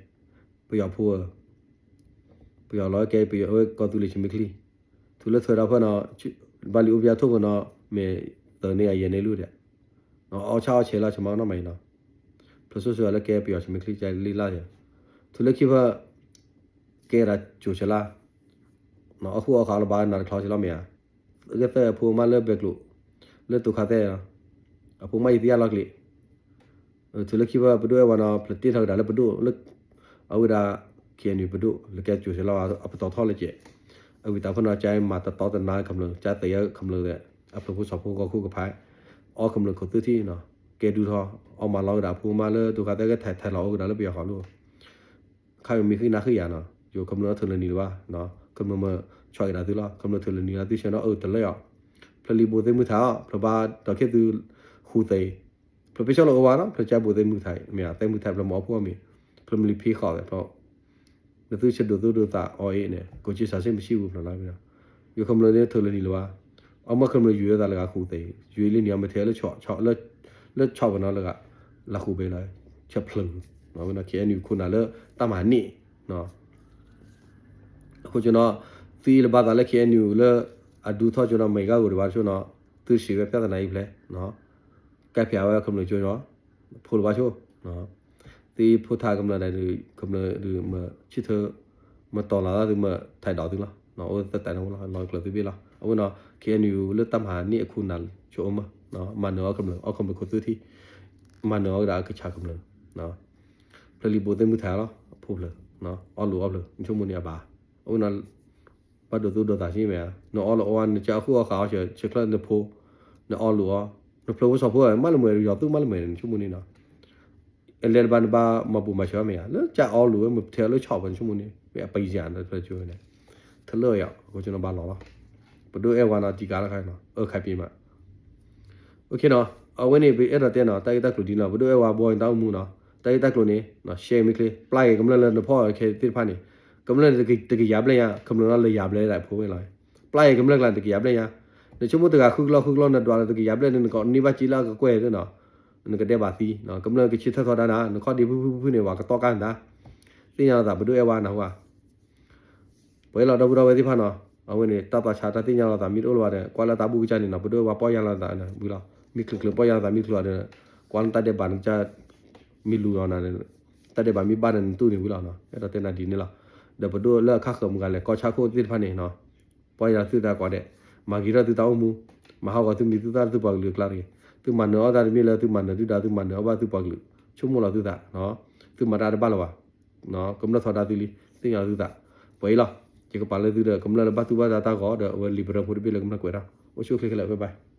ပယီၤဖိဧၢ, ပယီၤလီၤကဲပယီၤဝဲကီၢ်သူလ့ၤဆံမ့ၢ်ချံ, ထုးလၢထွဲဒီးဖၢနီၤ, ဘၣ်လံအိၣ်ပယါထိၣ်ဖၢနီၤ, မ့ၢ်သၢန့ၢ်အယဲၢ်န့ၢ်လူၢ်ဒဲး, အီၣ်ဆၣ်အီၣ်ဆဲးလီၤ ဆမါနီၢ်မၤအံၤနီၤ, ဖျိးစိစိလၢကဲပယီၤဆံမ့ၢ်ချံကလံၣ်လၢ်ယဲၢ်, ထုးလၢခံဖၢ ကဲဒၣ်ကၠိဆဲးလၢ်, အီၣ်ဃုာ်အီၣ်ဃာ်လၢဘၣ်နၤတချီဆဲးလီၤမ့ၢ်ဧါ, အဂဲၢ်သၢၣ်အဖိမါလၢဘဲကျိး, လၢတိၤခါသဲၣ်, အဖိမါယသံယါလီၤက့ၤ ထုးလၢခံဖၢပဒိၣ်အဲၣ်ဝါနီၤ ဖျၢးတ့ၢ်ထီၣ်ကဒါလၢပဒိၣ်လၢ အဝဲဒၣ် ခဲအံၤနုာ်ပဒိၣ် လၢကဲကၠိဆဲးလီၤ အပတီၢ်ထီၣ်လၢကဲး, အဝံၤတၢ်ဖၢနီၤ ကၠါမၤတတီတနါခမျၢၢ် ကၠါသ့ၣ်ယါခမျၢၢ်သ့ၣ် အဖျၢၣ်ဖိစီၤဖိဂီၢ်ခိၣ်ကဖး အီၣ်ခမျၢၢ်ခိၣ်သူထံၣ်နီၤ ကဲဒုးထီၣ် အီၣ်မၤလီၤကဒါအဖိမါလၢတိၤခါသဲၣ် ကထဲးထဲးလီၤအိၣ်ကဒါလၢပယီၤဃီလိၣ် ခါအံၤမ့ၢ်ဃံးနၤဃံးယၤနီၤ ယိၤခမျၢၢ်ထၢၣ်လၢနံၤလၢၤဘၣ်, ခမျၢၢ်မ့ၢ်ဆီၣ်က့ၤဒၣ်သုလီၤ ခမျၢၢ်ထၢၣ်လၢနံၤလၢသုဆၢနီၤ အၢတလၢအီၤ, ဖျၢၣ်လံၤဘိးသ့ၣ်မုၢ်ထါအီၤ ဖျၢၣ်ဘါဒီးခ့သုဃူသ့ၣ်, ဖျၢၣ်ပ့ၤဆီၣ်လီၤအိၣ်ဝါနီၤ ဖျၢၣ်ကၠါဘိးသ့ၣ်မုၢ်ထါ မ့ၢ်သ့ၣ်မုၢ်ထါဖျၢၣ်မ့ၢ်အီၣ်ဖိအီၣ်မံၤ, ဖျၢၣ်မ့ၢ်လံဖံးဃီးသ့ၣ်ဖျၢၣ်, နသုဆၢဒိၣ်သုဒိၣ်သးအီၤအ့ၣ်န့ၣ် ကိးက့ၤစးဆ့ၣ်မဆံၣ်ဝံၤဖျၢၣ်လီၤ, ယိၤခမျၢၢ်န့ၣ်ထၢၣ်လၢနံၤလၢၤဘၣ်, အီၣ်မ့ၢ်ခမျၢၢ်ယူၤဝဲသးလၢဂၤဃူသ့ၣ်, ယူၤလံနံၤအီၤမ့ၢ်ထဲးလၢ လၢဆီၣ်ပနီၤလၢဂၤ လၢဃူဘဲလီၤ, ဆၢဖျၢၣ်, ခဲအံၤနုာ်ခိၣ်နၢ်လၢတၢ်မၤန့ၢ် အဃိကၠိနီၤ, သုအံၤလၢဘၣ်သးလၢ ခဲအံၤနုာ် လၢ အဒုးထီၣ်ကၠိနီၤ မ့ၢ်ဂၤအိၣ်ဒံးဘၣ်ဆိနီၤ, သုစံးဝဲ ပြဿနာ အံၤဖျဲၣ်, ကဲဖျါဝဲခမျၢၢ်ကၠိနီၤ, ဖိလၢၤဘၣ်ဆိ, သုဖိထါကမျၢၢ်ဒၣ်ဒုး ခမျၢၢ်ဒုးမ့ၢ်ဆံၣ်ထၢၣ် မ့ၢ်တီၤလီၤသးသုမ့ၢ်ထဲးဒီးသုလီၤ, အိၣ်သတးန့ၣ်ဝဲလီၤ လီၤကျၢၤသုဘ့ၣ်လီၤ, အဝဲနီၤ ခဲအံၤနုာ် လၢတၢ်မၤန့ၢ်အခိၣ်နၢ်ဆိအမၢ, မၤနၢၤအီၣ်ခမျၢၢ် အီၣ်ခမျၢၢ်ခိၣ်သူထံၣ်, မၤနၢၤအီၣ်ကဒါအကဆးခမျၢၢ် ဖျၢၣ်လံၤဘိးသ့ၣ်မုၢ်ထါလီၤ အဖိဖျၢၣ်, အီၣ်လိာ်အီၣ်ဖျၢၣ် နဆိကမိၣ်န့ၣ်အဘၣ်, အဝဲနီၤ ဘၣ်ဒိးသူဒိးသးဆံးမ့ၢ်ဧါ, နအီၣ်လၢအီဝါ နကၢ်အီၣ်ဃုာ်အီၣ်ဃာ်အီၤ ဆဲးချၢနဖိ, နအီၣ်လိာ်အီၤ, နဖျိးဖိစီၤဖိမးလၢမ့ၢ် ယီၤသူမးလၢမ့ၢ် နဆိကမိၣ်န့ၣ်နီၤ, အလဲၤတဘၣ်နဘၣ်မၤဘူးမၤဆဲးမ့ၢ်ဧါ, လၢကၢ်အီၣ်လိာ်ဝဲ မ့ၢ်ထဲးလၢဆီၣ်ပ နဆိကမိၣ်န့ၣ် မ့ၢ်အပယၢ်နဖျၢၣ်ကၠိန့ၣ်, ထလၢယီၤ အဃိကၠိနီၤဘၣ်လီၤလီၤ, ပဒိၣ်အဲၣ်ဝါနီၤ တံၢ်ကါတခါနီၤ အၢခါပ့ၤမး OK နီၤ, အဝဲန့ၣ် ပအဲၣ်ဒိးတဲနီၤ တၢ်ဂ့ၢ်တၢ်ကျိၤဒ်န့ၣ်လီၤ, ပဒိၣ်အဲၣ်ဝါဘီအံၤတၢ်အိၣ်မူနီၤ, တၢ်ဂ့ၢ်တၢ်ကျိၤန့ၣ် ရှဲမ့ၢ်ချ့ ပျၢ်က့ၤကမျၢၢ်လၢနဖီၣ်ခဲသ့ၣ်တဖၣ်န့ၣ်, ကမျၢၢ်တကယၤဘျဲၣ်ညါ ခမျၢၢ်လၢယၤဘျဲၣ်ဒၣ်ဖိဝဲလီၤ, ပျၢ်က့ၤကမျၢၢ်ကျါတကယၤဘျဲၣ်ညါ, နဆိကမိၣ်တဂၤဃုကလီၢ်ဃုကလီၢ် နဒွးလၢတကယၤဘျဲၣ်န့ၣ် နကန့ၢ်ဘၣ်က့လၢအကကွဲၢ်သ့နီၤ, နကဒဲးဘးသံ, ကမျၢၢ်ကဆံၣ်ထၢၣ်ထီဒါနၤ နခီၣ်ဒ့ဖုၣ်ဖုၣ်ဖုၣ်ဖုၣ်န့ၣ် ပှၤကတီၢ်ကါနၤ, သ့ၣ်ညါလီၤသးပဒိၣ်အဲၣ်ဝါနၢ်ဟူဧါ ပှၤလီၤဒီပုၢ်ဒီဝဲၢ်သ့ၣ်တဖၣ်နီၤ, အဝဲန့ၣ် တၢ်သးဆါတၢ်သ့ၣ်ညါလီၤသးမ့ၢ်တအိၣ်လၢၤဘၣ်ဒီး ကွၢ်လၢတၢ်ဘူၣ်ကစၢ်န့ၣ်နီၤ ပဒိၣ်အဲၣ်ဝါပီၢ်ယၢ်လီၤသးဝံၤလီၤ, မ့ၢ်ချုးချုးပီၢ်ယၢ်လီၤသးမ့ၢ်ချုးဒီး ကွၢ်လၢတၢ်ဒဲးဘးနကစၢ် မ့ၢ်လူၤလီၤနၤ, တၢ်ဒဲးဘးမ့ၢ်ဘၣ်ဒီးနတူၢ်န့ၣ်ဝံၤလီၤနီၤ, အဲၣ်ဒိးတဲနၤဒ်န့ၣ်လီၤ, ဒီးပဒိၣ်လၢအခါဃၢၤမုၢ်ဂၤလဲၤကီၢ်ဆၣ်ခိၣ်သ့ၣ်တဖၣ်န့ၣ်နီၤ, ပီၢ်ယၢ်သုသးကွၢ်ဒဲး, မၤဂ့ၤထီၣ်သုတၢ်အိၣ်မူ, မၤဟးဂီၤသုမံၤသုသၣ်လၢသုပှၤကလုာ်အကျါတဂ့ၤ. သုမၤနၢၤအီၣ်တၢ်တမ့ၢ်လၢသုမၤနၢၤဒုၣ်ဒါ, သုမၤနၢၤအီၣ်ဘၣ်သုပှၤကလုာ်, ဆိကမိၣ်လီၤသုသး, သုမၤတၢ်တဘၣ်လၢၤဘၣ်, ကမျၢၢ်ထီဒါသုလံ, သ့ၣ်ညါလီၤသုသး, ပှဲၤအံၤလီၤ, ယကပာ်လၢသုဒီး ကမျၢၢ်လၢဘၣ်တူၢ်ဘၣ်တၢ်တၢ်ဂီၤဒီး အဝဲလံာ်ပရၢဖိတဘ့ၣ်လၢကမျၢၢ်ကွဲးတၢ်, အိၣ်ဆူၣ်အိၣ်ချ့ခဲလၢာ်, ဘၣ်ဘၣ်.